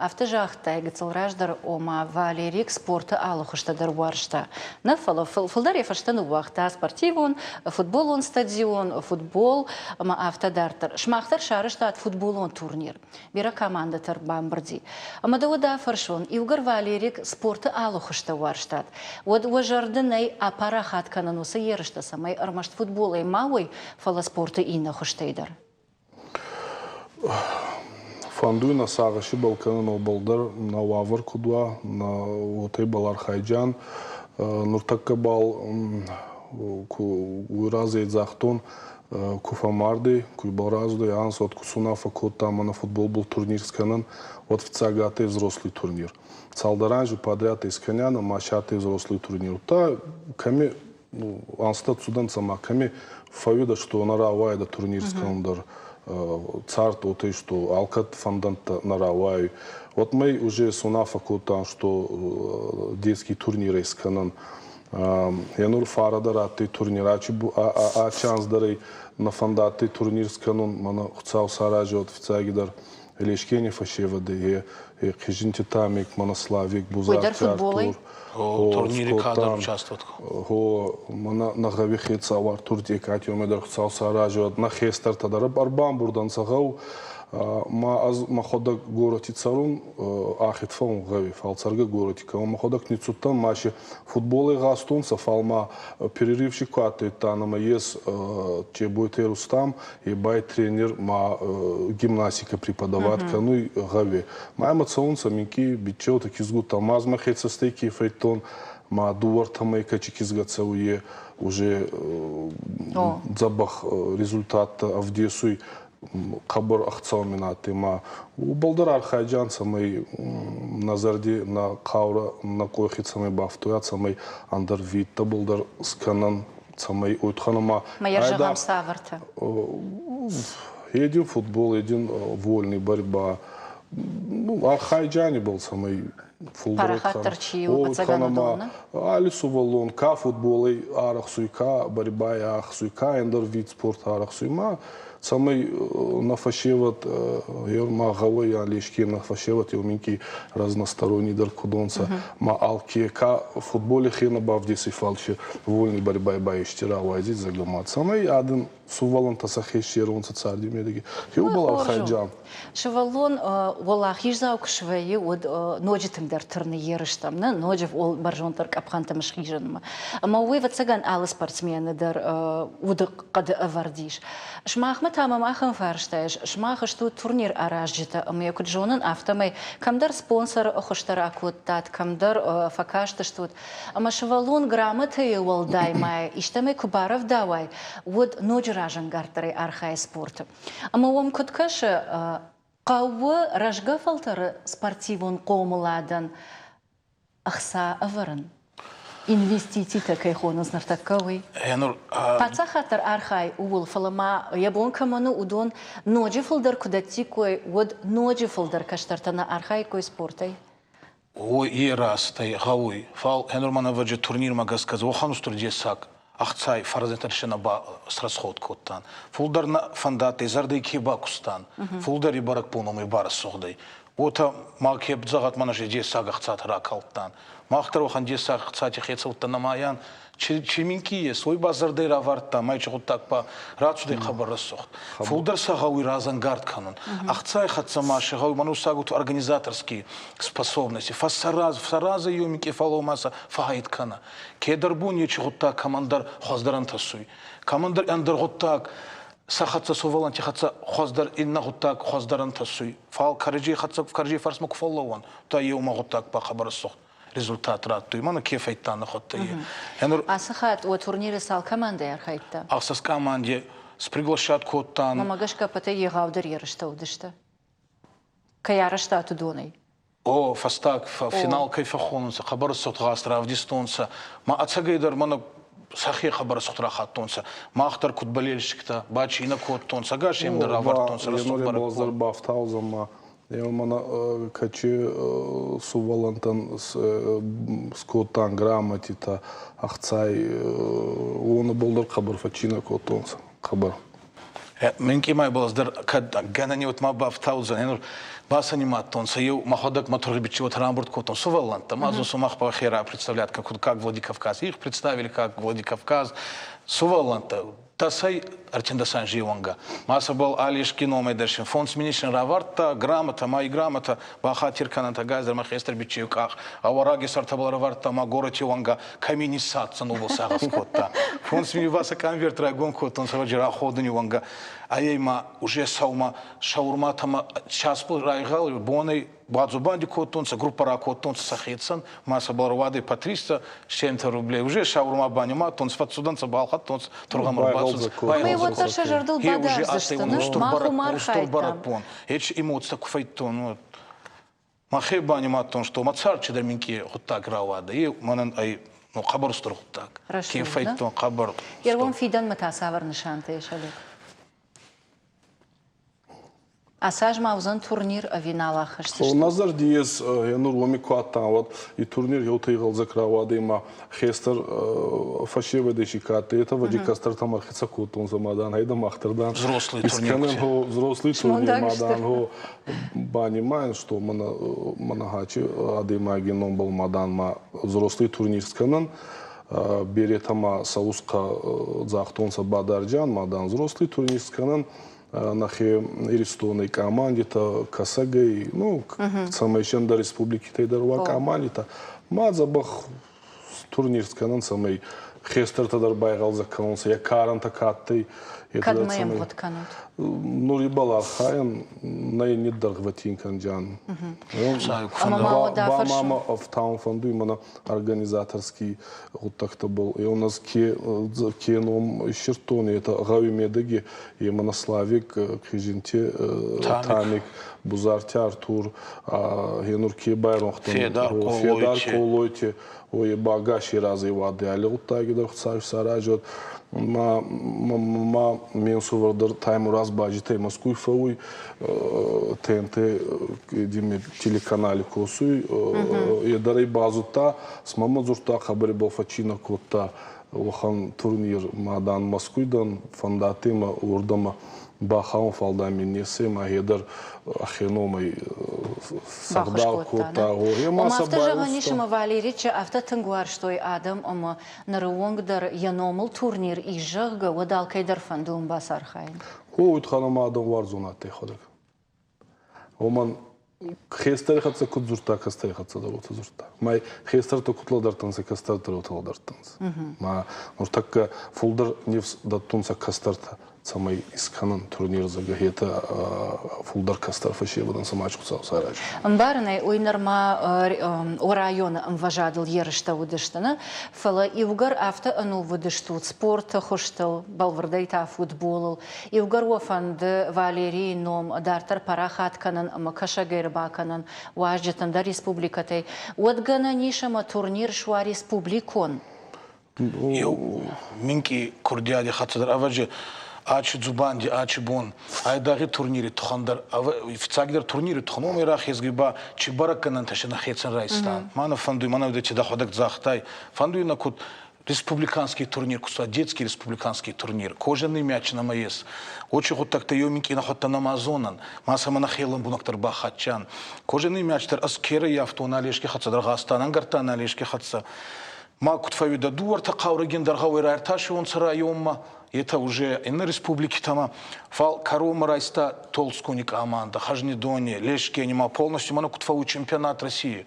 афтӕ загътай гыццыл раздӕр, ома Валерик спорты алы хуызтӕ дӕр уарзта. Нӕ фӕлӕ фылдӕр йӕ фӕстӕ ныууагъта спортивон, футболон стадион, футбол ӕмӕ афтӕ дарддӕр. Сымах дӕр сарӕзтат футболон турнир. Бирӕ командӕтӕ ӕрбамбырди. Ӕмӕ дӕ уӕд афӕрсон, иугӕр Валерик спорты алы хуызтӕ уарзтат, уӕд уӕ зӕрды нӕй апарахат кӕнын уыцы ерыстӕ, цӕмӕй ӕрмӕст футболӕй ма уой, фӕлӕ спорты иннӕ хуызтӕй дӕр? Фӕндуй нӕ сагъӕси бал кӕнун уобӕл дӕр, нӕ уавӕр куд уа, нӕ уотӕ бал архайдзиан. Нуртӕккӕ бал ку уой разӕй загътон, ку фӕммардӕй, ку ибӕл рацудӕй анз, уӕд ку сунаффӕ кодта ӕма нӕ футболбӕл турнир скӕнӕн, уӕд фиццаг адтӕй взрослый турнир. Цалдӕр анзи подряд искӕниан ӕма си адтӕй взрослый турнир. Удта кӕми ӕнзтӕ цудӕнцӕ ма кӕми фӕууидӕ, что нӕ рауайидӕ турнир скӕнун дӕр цард уотӕ, что алкӕд фӕндӕнттӕ нӕ рауайуй. Вот мы уже сунаффӕ кодтан, что детский турнир искӕнӕн. Е нур фарӕ дӕр адтӕй турнир, ачи анз дӕр ӕй нӕ фӕндадтӕй турнир скӕнун, мӕнӕ Хуцау саразиуӕд фиццагидӕр Лешкени фӕсевӕдӕй е Хъизинти Тамик, Монославик, Бузарти Артур. Турнири кадӕр участвовать. Гъо, мӕнӕ нӕ гъӕуи хецау Артур Текати уомӕй дӕр Хуцау саразиуӕд, нӕ хестӕртӕ дӕр ӕрбамбурдӕнцӕ гъӕу. Ма ӕз мӕхуӕдӕг горӕти цӕрун, ахид фӕуун гъӕуи, фал цӕргӕ горӕти кӕун мӕхуӕдӕг ниццудтӕн, ма си футболӕй гъазтонцӕ, фал ма перерывчик ку адтӕй ӕма ес Тебойти Рустам, е бай тренер ма гимнастика преподавать кӕнуй гъӕуи. Ма ӕма цӕунцӕ минкъий биччеутӕ кизгуттӕ. Ма ӕз мӕхе цӕстӕй ке фӕйдтон, ма дууӕртӕмӕ кӕчи кизгӕ цӕуй, е уже дзӕбӕх результаттӕ ӕвдесуй хъӕбӕр ӕхцӕуӕн мин адтӕй ма уобӕл дӕр архайдзиан, цӕмӕй нӕ зӕрди нӕ хъаурӕ нӕ къохи цӕмӕй бафтуйа, цӕмӕй ӕндӕр видтӕбӕл дӕр скӕнӕн, цӕмӕй уотхӕн ӕма Ма йӕ зӕгъӕм цавӕртӕ? Един футбол, един вольный борьба. Ну, архайджани был, цӕмӕй Парахатдӕр чи у, ӕцӕгӕн уыдон, Али сувӕллон ка футболӕй арӕхсуй, ка борьбай арӕхсуй, ка ӕндӕр вид спорт арӕхсуй, ма цӕмӕй нӕ фӕсевӕд ма гъӕуй Алешки нӕ фӕсевӕд еу минкъий разносторонний дӕр куд уонцӕ, ма алке ка футболи хе нӕ бавдесуй, фал си вольный борьбай ба ести рауайдзӕй зӕгъӕ, цӕмӕй адӕн сувӕллӕнтӕ сӕхе ссеронцӕ царди медӕги. Еубал архайджан. Сывӕллон уӕлахиздзау куы свӕййы, уӕд ноджы тынгдӕр тырны ерыстӕм, нӕ ноджы бӕрзонддӕр къӕпхӕнтӕм схизынмӕ. Ӕмӕ уый, ӕвӕццӕгӕн, алы спортсмены дӕр уды хъӕды ӕвӕрд ис. Сымахмӕ та мӕм ахӕм фарста ис. Сымах стут турнир аразджытӕ ӕмӕ йӕ куыд зонын, афтӕмӕй кӕмдӕр спонсоры ӕххуыстӕ ракодтат, кӕмдӕр фӕкастыстут. Ӕмӕ сывӕллон грамотӕйы уӕлдай ма истӕмӕй куы барӕвдауай, уӕд ноджы разӕнгарддӕрӕй архайы спорты. Ӕмӕ уӕм куыд кӕсы, хъӕуы рӕзгӕ фӕлтӕры спортивон хъомыладӕн ӕхца ӕвӕрын? Инвестицитӕ кӕй хонынц ныртӕккӕ, уый? Паддзахад дӕр архайы ууыл, фӕлӕ ма йӕ бон кӕмӕн у, уыдон ноджы фылдӕр куы дӕттиккой, уӕд ноджы фылдӕр кӕстӕртӕ нӕ архаиккой спортӕй? Уой е растӕй гъӕуй, фал ӕнорман ӕвӕджи турнирмӕ гӕсгӕ уӕхӕн устур дессаг ӕхцай фӕрӕзнитӕ нӕ ба срасход кодтан. Фулдӕр нӕ фӕндадтӕй, зӕрдӕй ке бакустан, фулдӕри бӕрӕгбон уомӕй барӕсугъдӕй. Уотӕ ма ке зӕгъӕт мӕнӕ дессаг ӕхцатӕ ракалдтан. Мах дӕр уӕхӕн дессаг ӕхцати хецӕуттӕ нӕмайӕн. Чи минкъий ес, уой ба зӕрдӕй равардта, ма ечи гъуддаг ба рацудӕй хъӕбӕр рӕсугъд. Фулдӕр сӕ гъӕуй разӕнгард кӕнун. Ӕхцай хӕццӕ ма сӕ гъӕуй манусагут организаторские способности. Фӕссӕраз, фӕразӕй еу минкъий фӕллоу ма сӕ фӕгьӕйд кӕнӕ. Кедӕр бон ечи гъуддаг кӕмӕндӕр хуӕздӕр ӕнтӕсуй. Кӕмӕндӕр ӕндӕр гъуддаг сӕ хӕццӕ сувӕллӕнтти хӕццӕ хуӕздӕр иннӕ гъуддаг хуӕздӕр ӕнтӕсуй. Фал кӕрӕдзей хӕццӕ кӕрӕдзей фарсмӕ ку фӕллӕууӕн, та еумӕ гъуддаг ба хъӕбӕр рӕсугъд результат радтой. Мӕнӕ ке фӕйдта нӕхуӕдтӕ е. Ацы хатт уӕ турниры цал командӕ архайдта? Ӕхсӕз команде сприглашать кодтан. Мӕмӕ гӕсгӕ ӕппӕтӕй егъаудӕр ерыстӕ уыдысты. Кӕй арӕзтат уыдонӕй? О, фӕстаг финал кӕй фӕххонунцӕ, хъӕбӕр сотгъаст равдистонцӕ. Ма ӕцӕгӕйдӕр мӕнӕ сӕхе хъӕбӕр сугъд рахаттонцӕ. Мах дӕр куд болельщиктӕ, бачийнӕ кодтонцӕ, ӕгас им дӕр равардтонцӕ рӕсугъд бӕрӕгбон. Бафтаудзӕн ма мӕнӕ кӕчи сувӕллӕнттӕн скодтан грамотитӕ, ӕхцай, уонӕбӕл дӕр хъӕбӕр фӕччийнӕ кодтонцӕ, хъӕбӕр. Минкъий ма ибӕл дӕр кӕд гӕнӕн еут ма бафтаудзӕн. Басанимадтонцӕ еу мӕхуӕдӕг мӕ тургъи биччиуотӕ рамбурд кодтон сувӕллӕнттӕ. Ма сумах ба хера представлять, как, как Владикавказ. Их представили как Владикавказ. Сувӕллӕнттӕ тасӕй ӕртиндӕс анзи уӕнгӕ. Ма сӕбӕл Алешки номӕй дӕр фондз минишин равардта, грамота, ма и грамота бахатир кӕнӕнтӕ газдӕр мӕ хестӕр биччеу къах. Ауӕраги сӕртӕбӕл равардта ма горӕти уӕнгӕ кӕми ниссадздзӕн, уобӕл сагъӕс кодта. Фондз мини ба сӕ конверт райгон кодтонцӕ ӕвӕджи раходуни уӕнгӕ. Айӕй ма уже сӕумӕ шаурматӕмӕ часбол райгъал бонӕй бадзубанди кодтонцӕ, группа ракодтонцӕ сӕхецӕн, ма сӕбӕл руадӕй по 300 с чем-то рублей. Уже шаурма банимадтонцӕ, фӕццудӕнцӕ, балхӕдтонцӕ, тургъӕмӕ рбацудӕнцӕ. Ме уӕддӕр сӕ зӕрдыл бадардзысты, мах уым архайдтам. Эти эмоци ку фӕйдтон, Мӕхе банимадтон, что мӕ цард чидӕр минкъий гъуддаг рауадӕй, е мӕнӕн ӕй ну, хъӕбӕр устур гъуддаг. Ке фӕйдтон хъӕбӕр. Ервон фидӕнмӕ та цавӕр нысантӕ ис, Олег? Ацы аз ма уыдзӕн турнир ӕви нал ахӕсдзысты? Нӕ зӕрди ес, нур уоми ку адтан, уӕд и турнир еутӕ игъӕлдзӕг рауадӕй ма хестӕр фӕсевӕдӕй си ка адтӕй, етӕ вӕди кӕстӕртӕмӕ ӕрхецӕ кодтонцӕ ма дан, гьӕйдӕ мах дӕр дан. Взрослый турнир. Взрослый турнир ма дан, гъо, банимаем, что мӕнӕ хачи адӕймаги номбӕл ма дан ма взрослый турнир скӕнӕн. Беретӕ ма сӕ усхъӕ загътонцӕ бадарджан, ма дан взрослый турнир скӕнӕн. Нӕхе Иристони командитӕ Кӕсӕгӕй, ну, цӕмӕй се ӕндӕр республикитӕй дӕр уа командитӕ. Ма дзӕбӕх турнир скӕнӕн, цӕмӕй хестӕртӕ дӕр байгъӕлдзӕг кӕнонцӕ, йӕ карӕнтӕ ка адтӕй. Кӕдмӕ ӕмгъуд кӕнут? Нур ибӕл архайӕн, нӕ ниддӕргъвӕтин кӕнджан. Ба мӕмӕ ӕфтаун фӕндуй мӕнӕ организаторский гъуддӕгтӕбӕл. Е у нас ке, ке ном иссирдтон, это гъӕуи медӕги, е мӕнӕ Славик, Хизинте Тамик, Бузарти Артур, гьенур ке байронхтан, Федар Колойти, ой ба гаси разӕй уадӕй алли гъуддаги дӕр Хуцауи саразӕд. Ма ма ме нсувӕр дӕр Таймураз Баджитӕй Москвуй фӕууй, ТНТ телеканали косуй, е дӕр ӕй базудта, мӕмӕ дзурдта, хабаребӕл фӕччийнӕ кодта уӕхӕн турнир, ма дан Москвуй дан фӕндадтӕй ма уордӕмӕ бахаун, фал дан мин неци ма е дӕр ӕхе номӕй сӕгъдау кодта. Ома афтӕ зӕгъӕн ис, ӕмӕ Валеричы афтӕ тынг уарзтой адӕм ӕмӕ ныры онг дӕр йӕ номыл турнир ис, зӕгъгӕ, уӕд алкӕй дӕр фӕнды уым бацархайын. О, уый туххӕн ӕма адӕм уарзон адтӕй ходӕг. Уомӕн хестӕри хӕццӕ куд дзурдта, кӕстӕри хӕццӕ дӕр уотӕ дзурдта. Ма хестӕртӕ куд лӕдӕрдтӕнцӕ, кӕстӕртӕ уотӕ лӕдӕрдтӕнцӕ. Ма нуртӕккӕ фулдӕр нифс дӕттунцӕ кӕстӕртӕ, цӕмӕй искӕнӕн турнир, зӕгъгӕ, етӕ фулдӕр кӕстӕр фӕсевӕдӕн сӕ мач Хуцау сараза. Ӕмбарын ӕй, уый нырма районы ӕмвӕзадыл ерыстӕ уыдысты, нӕ? Фӕлӕ иугӕр афтӕ ӕнувыд стут спорты хуызтыл, бӕлвырдӕй та футболыл, иугӕр уӕ фӕнды Валерийы ном дарддӕр парахат кӕнын ӕмӕ кӕсӕгӕй ӕрбакӕнын уазджытӕн дӕр республикӕтӕй, уӕд гӕнӕн ис ӕмӕ турнир суа республикон? Еу минкъий курдиади хӕццӕ дӕр ӕвӕджи. Ачи дзубанди, ачи бон, айдагъи турнири туххӕн дӕр, фиццагдӕр турнири туххӕн, уомӕй рахезгӕй ба чи бӕрӕггӕнӕнтӕ се нӕхецӕн райстан. Ма нӕ фӕндуй, мӕнӕ уӕдӕ дӕхуӕдӕг загътай, фӕндуй нӕ куд республиканский турнир, куд детский республиканский турнир, кожаный мяч нӕмӕ ес. Очи гъуддӕгтӕ еу минкъий нӕхуӕдтӕ нӕма зонӕн, ма сӕмӕ нӕхе лӕмбунӕгдӕр бахатчан. Кожаный мяч дӕр ӕз ке раййафтон алешки хӕццӕ дӕр гъазтан, ӕнгӕрттан алешки хӕццӕ. Ма куд фӕууидӕ, дууӕртӕ хъаурӕгиндӕр гъӕуй раиртасиуонцӕ районмӕ, етӕ уже иннӕ республикитӕмӕ, фал кӕронмӕ райста Толскуни команда, Хӕзнидони, Лешкени ма полностью мӕнӕ куд фӕууй чемпионат России,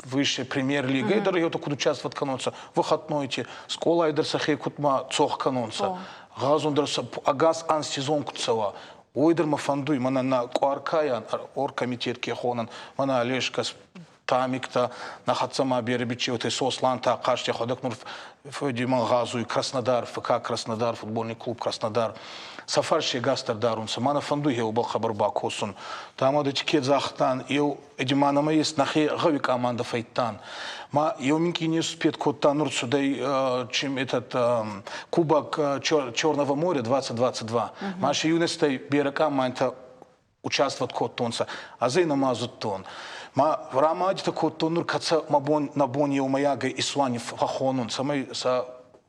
высшая премьер-лига дӕр еутӕ куд участвовать кӕнунцӕ, выходнойти, скъолай дӕр сӕхе куд ма цох кӕнунцӕ, гъазун дӕр сӕ ӕгас анз сезон куд цӕуа, уой дӕр мӕ фӕндуй, мӕнӕ нӕ къуар кайӕн, оргкомитет ке хонӕн, мӕнӕ Олежка, Тамиктӕ, нӕ хӕццӕ ма берӕ бичеутӕ Сослантӕ, Хъасти ӕхуӕдӕг нур фӕдимӕ гъазуй Краснодар, ФК Краснодар, футбольный клуб Краснодар. Сӕ фарс егасдӕр дарунцӕ. Ма нӕ фӕндуй еубӕл хабар бакосун. Тамадати ке загътан, еу эдима нӕмӕ ес нӕхе гъӕуи командӕ фӕйдтан. Ма еу минкъий не успет кодта нур цудӕй чем этот Кубок Черного моря 2022. Ма си юностӕй берӕ командӕ участвовать кодтонцӕ. Ӕз ӕй нӕма зудтон. Ма рамадитӕ кодтон нур кӕцӕ мӕ бон нӕ бон еумӕйагӕй исуани фӕххонун, цӕмӕй сӕ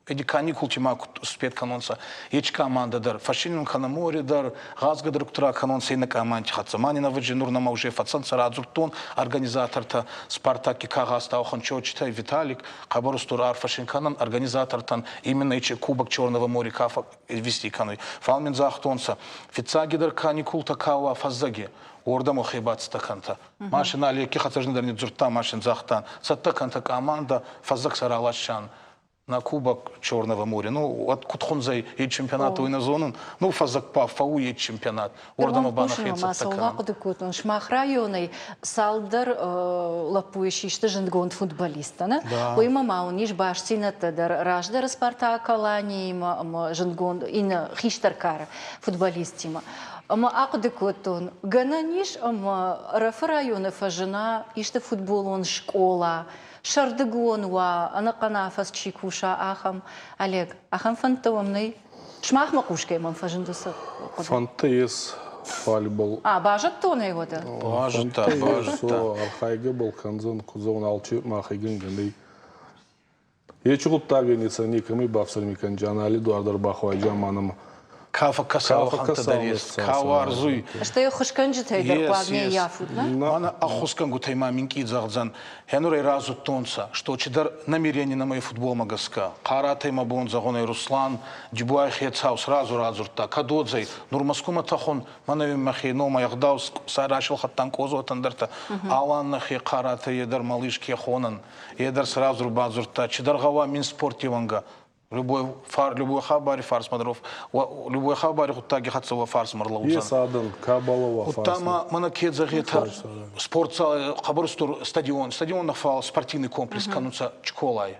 эти каникулти ма куд успет кӕнонцӕ. Ечи командӕ дӕр, фӕссинун кӕнӕ море дӕр, гъазгӕ дӕр куд ракӕнонцӕ иннӕ команди хӕццӕ. Ма ненавиджи нур нӕмӕ уже фӕцӕнцӕ, радзурдтон организатортӕ Спартакки ка гъазта, уӕхӕн Чочитӕй Виталик, хъӕбӕр устур арфӕ син кӕнӕн организатортӕн именно ечи Кубок Черного моря ка вести кӕнуй. Фал мин загътонцӕ, фиццагидӕр каникултӕ ка уа фӕззӕги, уордӕмӕ хе бацӕттӕ кӕнтӕ. Машина лекки хӕцӕжни дӕр нидздзурдта, машин загътан, цӕттӕ кӕнтӕ командӕ, фӕззӕг сӕ ралассан на Кубок Черного моря. Ну, вот куд хундзӕй е чемпионат, уой нӕ зонун. Ну, фӕззӕг па фӕууй е чемпионат. Уордӕмӕ ба нӕхе цӕттӕ кӕнӕн. Ахъуыды кодтон, сымах районӕй цалдӕр лӕппуйы систы зындгонд футболисттӕ, нӕ? Уыимӕ ма уын ис бастдзинӕдтӕ дӕр раздӕры Спартак Аланиимӕ ӕмӕ зындгонд иннӕ хистӕр кары футболисттимӕ. Ӕмӕ ахъуыды кодтон, гӕнӕн ис ӕмӕ Ӕрӕфы районы фӕзына исты футболон скъола, сӕрдыгон уа, ӕнӕхъӕн афӕдз чи куса, ахӕм. Олег, ахӕм фӕндтӕ уӕм нӕй? Сымахмӕ хъусгӕ мӕм фӕзынд уыцы хъуыды. Фӕндтӕ ес фалбал. А, базыдтон ӕй уӕдӕ? Базыдта, базыдта. Архайгӕ был кӕндзӕн, куыдзон алчи махигӕнгӕ нӕй. Ечи гъуддагӕй нецӕ некӕмӕй бафсӕрми кӕнджан, али дуар дӕр бахуайджан манӕмӕ. Ка фӕккӕса, уӕхӕнттӕ дӕр ес, ка уарзуй. Стӕй ӕххуысгӕнджытӕй дӕр хъуаг не ййафут, нӕ? Мӕнӕ ӕххуысгӕнгутӕй ма минкъий зӕгъдзӕн, Хенурӕй разудтонцӕ, что чидӕр намерение на моей футболмӕ гӕсгӕ. Хъаратӕй мӕ бон зӕгъунӕй Руслан, Дюбуай хецау сразу радзурдта, кӕд уодзӕй, нур Москвамӕ тӕхун, мӕнӕ мӕхе номӕй ӕгъдау сӕ расилхаттан къозотӕн дӕртӕ. Алан нӕхе Хъаратӕй е дӕр малыш ке хонӕн, е дӕр сразу бадзурдта, чидӕр гъӕуа мин спорти уӕнгӕ. Любой, фар, любой хабари фарсмӕ дӕр любой хабари гъуддаги хӕццӕ уӕ фарсмӕ ӕрлӕудзӕн. Ес адӕн, ка балауа Удта ма мӕнӕ ке зӕгъетӕ, спортзал, хъӕбӕр устур стадион, стадион нӕ спортивный комплекс кӕнунцӕ Чколай.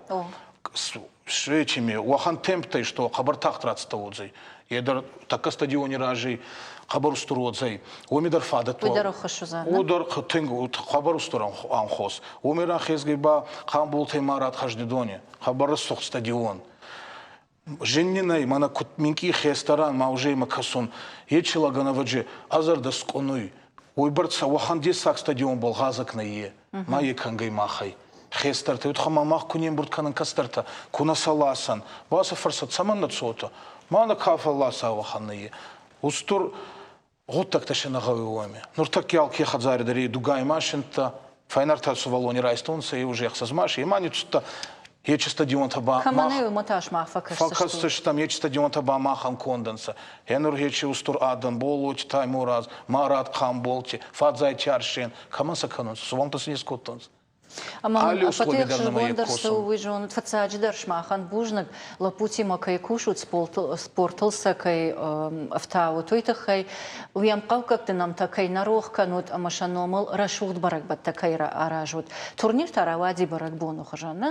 С этими, уӕхӕн темптӕй, что хъӕбӕр тагъд рацӕттӕ уодзӕй. Е дӕр тӕккӕ стадиони разӕй хъӕбӕр устур уодзӕй. Уоми дӕр фадат Уой дӕр ӕххуыс уодзӕн. Уой дӕр тынг хъӕбӕр устур анхос. Уоми рахезгӕй ба Хъамболтӕй ма рад Хӕзнидони. Хъӕбӕр рӕсугъд стадион. Зиннинӕй мӕнӕ куд минкъий хестӕрӕн ма уже имӕ кӕсун, ечи лаганавӕджи ӕ зӕрдӕ скъунуй. Уойбӕрцӕ уӕхӕн дессаг стадионбӕл гъазӕг нӕййе, ма е кӕнгӕй махӕй. Хестӕртӕ, удта мах ку не мбурд кӕнӕн кӕстӕртӕ, ку нӕ сӕ ласӕн, ба сӕ фӕрсӕ цӕмӕннӕ цотӕ? Ма нӕ ка фӕлласа уӕхӕн нӕййе. Устур гъуддӕгтӕ се нӕ гъӕуй уоми. Нуртӕкки алке хӕдзари дӕр дугай машинттӕ, фӕйнӕртӕ сувӕллони райстонцӕ, еу уже ӕхсӕз маши, ма ницудта ечи стадионтӕ ба Кӕмӕн ӕй уымӕ та сымах фӕкӕсдзыстут? Фӕкӕсдзыстӕм, ечи стадионтӕ ба махӕн конд ӕнцӕ. Гъенур ечи устур адӕм, Боллоти Таймураз, Марат Хъамболти, Фадзайти Арсен, кӕмӕн сӕ кӕнунцӕ, сувӕллӕнттӕ син искодтонцӕ. Ӕмӕ ӕппӕтӕй ӕхсызгондӕр цы у, уый зонут, фыццаджыдӕр сымахӕн бузныг, лӕппутимӕ кӕй кусут, спортыл сӕ кӕй ӕфтауут, уый тыххӕй. Уе мхъӕуккӕгты нӕмттӕ кӕй нӕ рох кӕнут ӕмӕ сӕ номыл рӕсугъд бӕрӕгбӕттӕ кӕй аразут. Турнир та рауади бӕрӕгбоны хуызӕн, нӕ?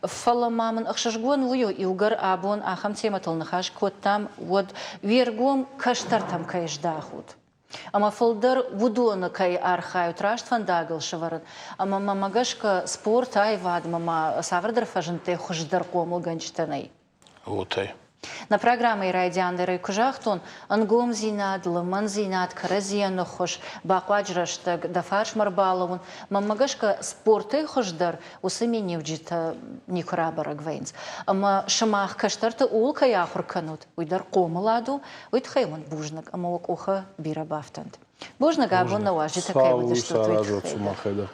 Фӕлӕ ма мын ӕхсызгон уый у, иугӕр абон ахӕм темӕтыл ныхас кодтам, уӕд уе ргом кӕстӕртӕм кӕй здахут. Ӕмӕ фылдӕр уыдоны кӕй архайут раст фӕндагыл сӕвӕрын, ӕмӕ мӕмӕ гӕсгӕ спорт, аивадмӕ ма цавӕрдӕр фӕзындтӕй хуыздӕр хъомылгӕнджытӕ нӕй. Уотӕ. Нӕ программӕйы райдиан дӕр ӕй куы загътон, ӕнгомдзинад, лымӕндзинад, кӕрӕдзийӕн ӕххуыс, бахъуаджы рӕстӕг дӕ фарсмӕ ӕрбалӕууын, мӕнмӕ гӕсгӕ, спортӕй хуыздӕр уыцы миниуджытӕ никуы рабӕрӕг вӕййынц. Ӕмӕ сымах кӕстӕрты ууыл кӕй ахуыр кӕнут, уый дӕр хъомылад у, уый тыххӕй уын бузныг ӕмӕ уӕ къухы бирӕ бафтӕнт. Бузныг, абон нӕ уазджытӕ кӕй уыдыстут, уый тыххӕй.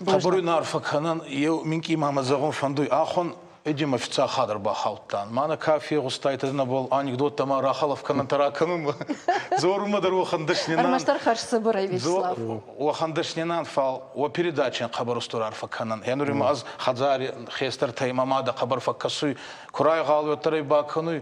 Хъӕбӕр уин арфӕ кӕнӕн, еу минкъий ма мӕ зӕгъун фӕндуй, ахон Эдимӕ фиццаг хатт ӕрбахаудтан. Мӕнӕ ка фегъустайтӕ нӕбал анекдоттӕ ма рахӕлӕф кӕнӕнтӕ ракӕнунмӕ. Дзорунмӕ дӕр уӕхӕн дӕсни нӕн. Ӕрмӕстдӕр хӕрзцыбырӕй, Вячеслав. Уӕхӕн дӕсни нӕн, фал уӕ передачӕн хъӕбӕр устур арфӕ кӕнӕн. Енур имӕ ӕз хӕдзари хестӕртӕй мӕ мадӕ хъӕбӕр фӕккӕсуй, ку райгъал уӕддӕр ӕй бакӕнуй,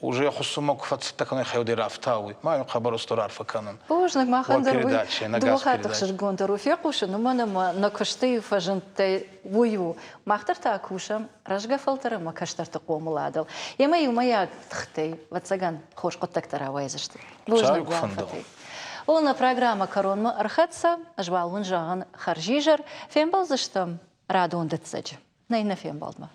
уже хуссунмӕ ку фӕццӕттӕ кӕнуй, хеудӕй рафтауй. Ма ин хъӕбӕр устур арфӕ кӕнун. Бузныг, махӕн дӕр уый дыууӕ хатты ӕхсызгондӕр у фехъусын, уымӕн ӕмӕ нӕ куысты фӕзындтӕй уый у. Мах дӕр та кусӕм рӕзгӕ фӕлтӕр ӕмӕ кӕстӕрты хъомыладыл. Йемӕ иумӕйаг тыхтӕй, ӕвӕццӕгӕн, хорз хъуыддӕгтӕ рауайдзысты. Бузныг уӕ арфӕтӕй. О, нӕ программӕ кӕронмӕ ӕрхӕццӕ. Ӕз уал уын зӕгъын хӕрзизӕр. Фембӕлдзыстӕм радон дыццӕджы. Нӕ иннӕ фембӕлдмӕ.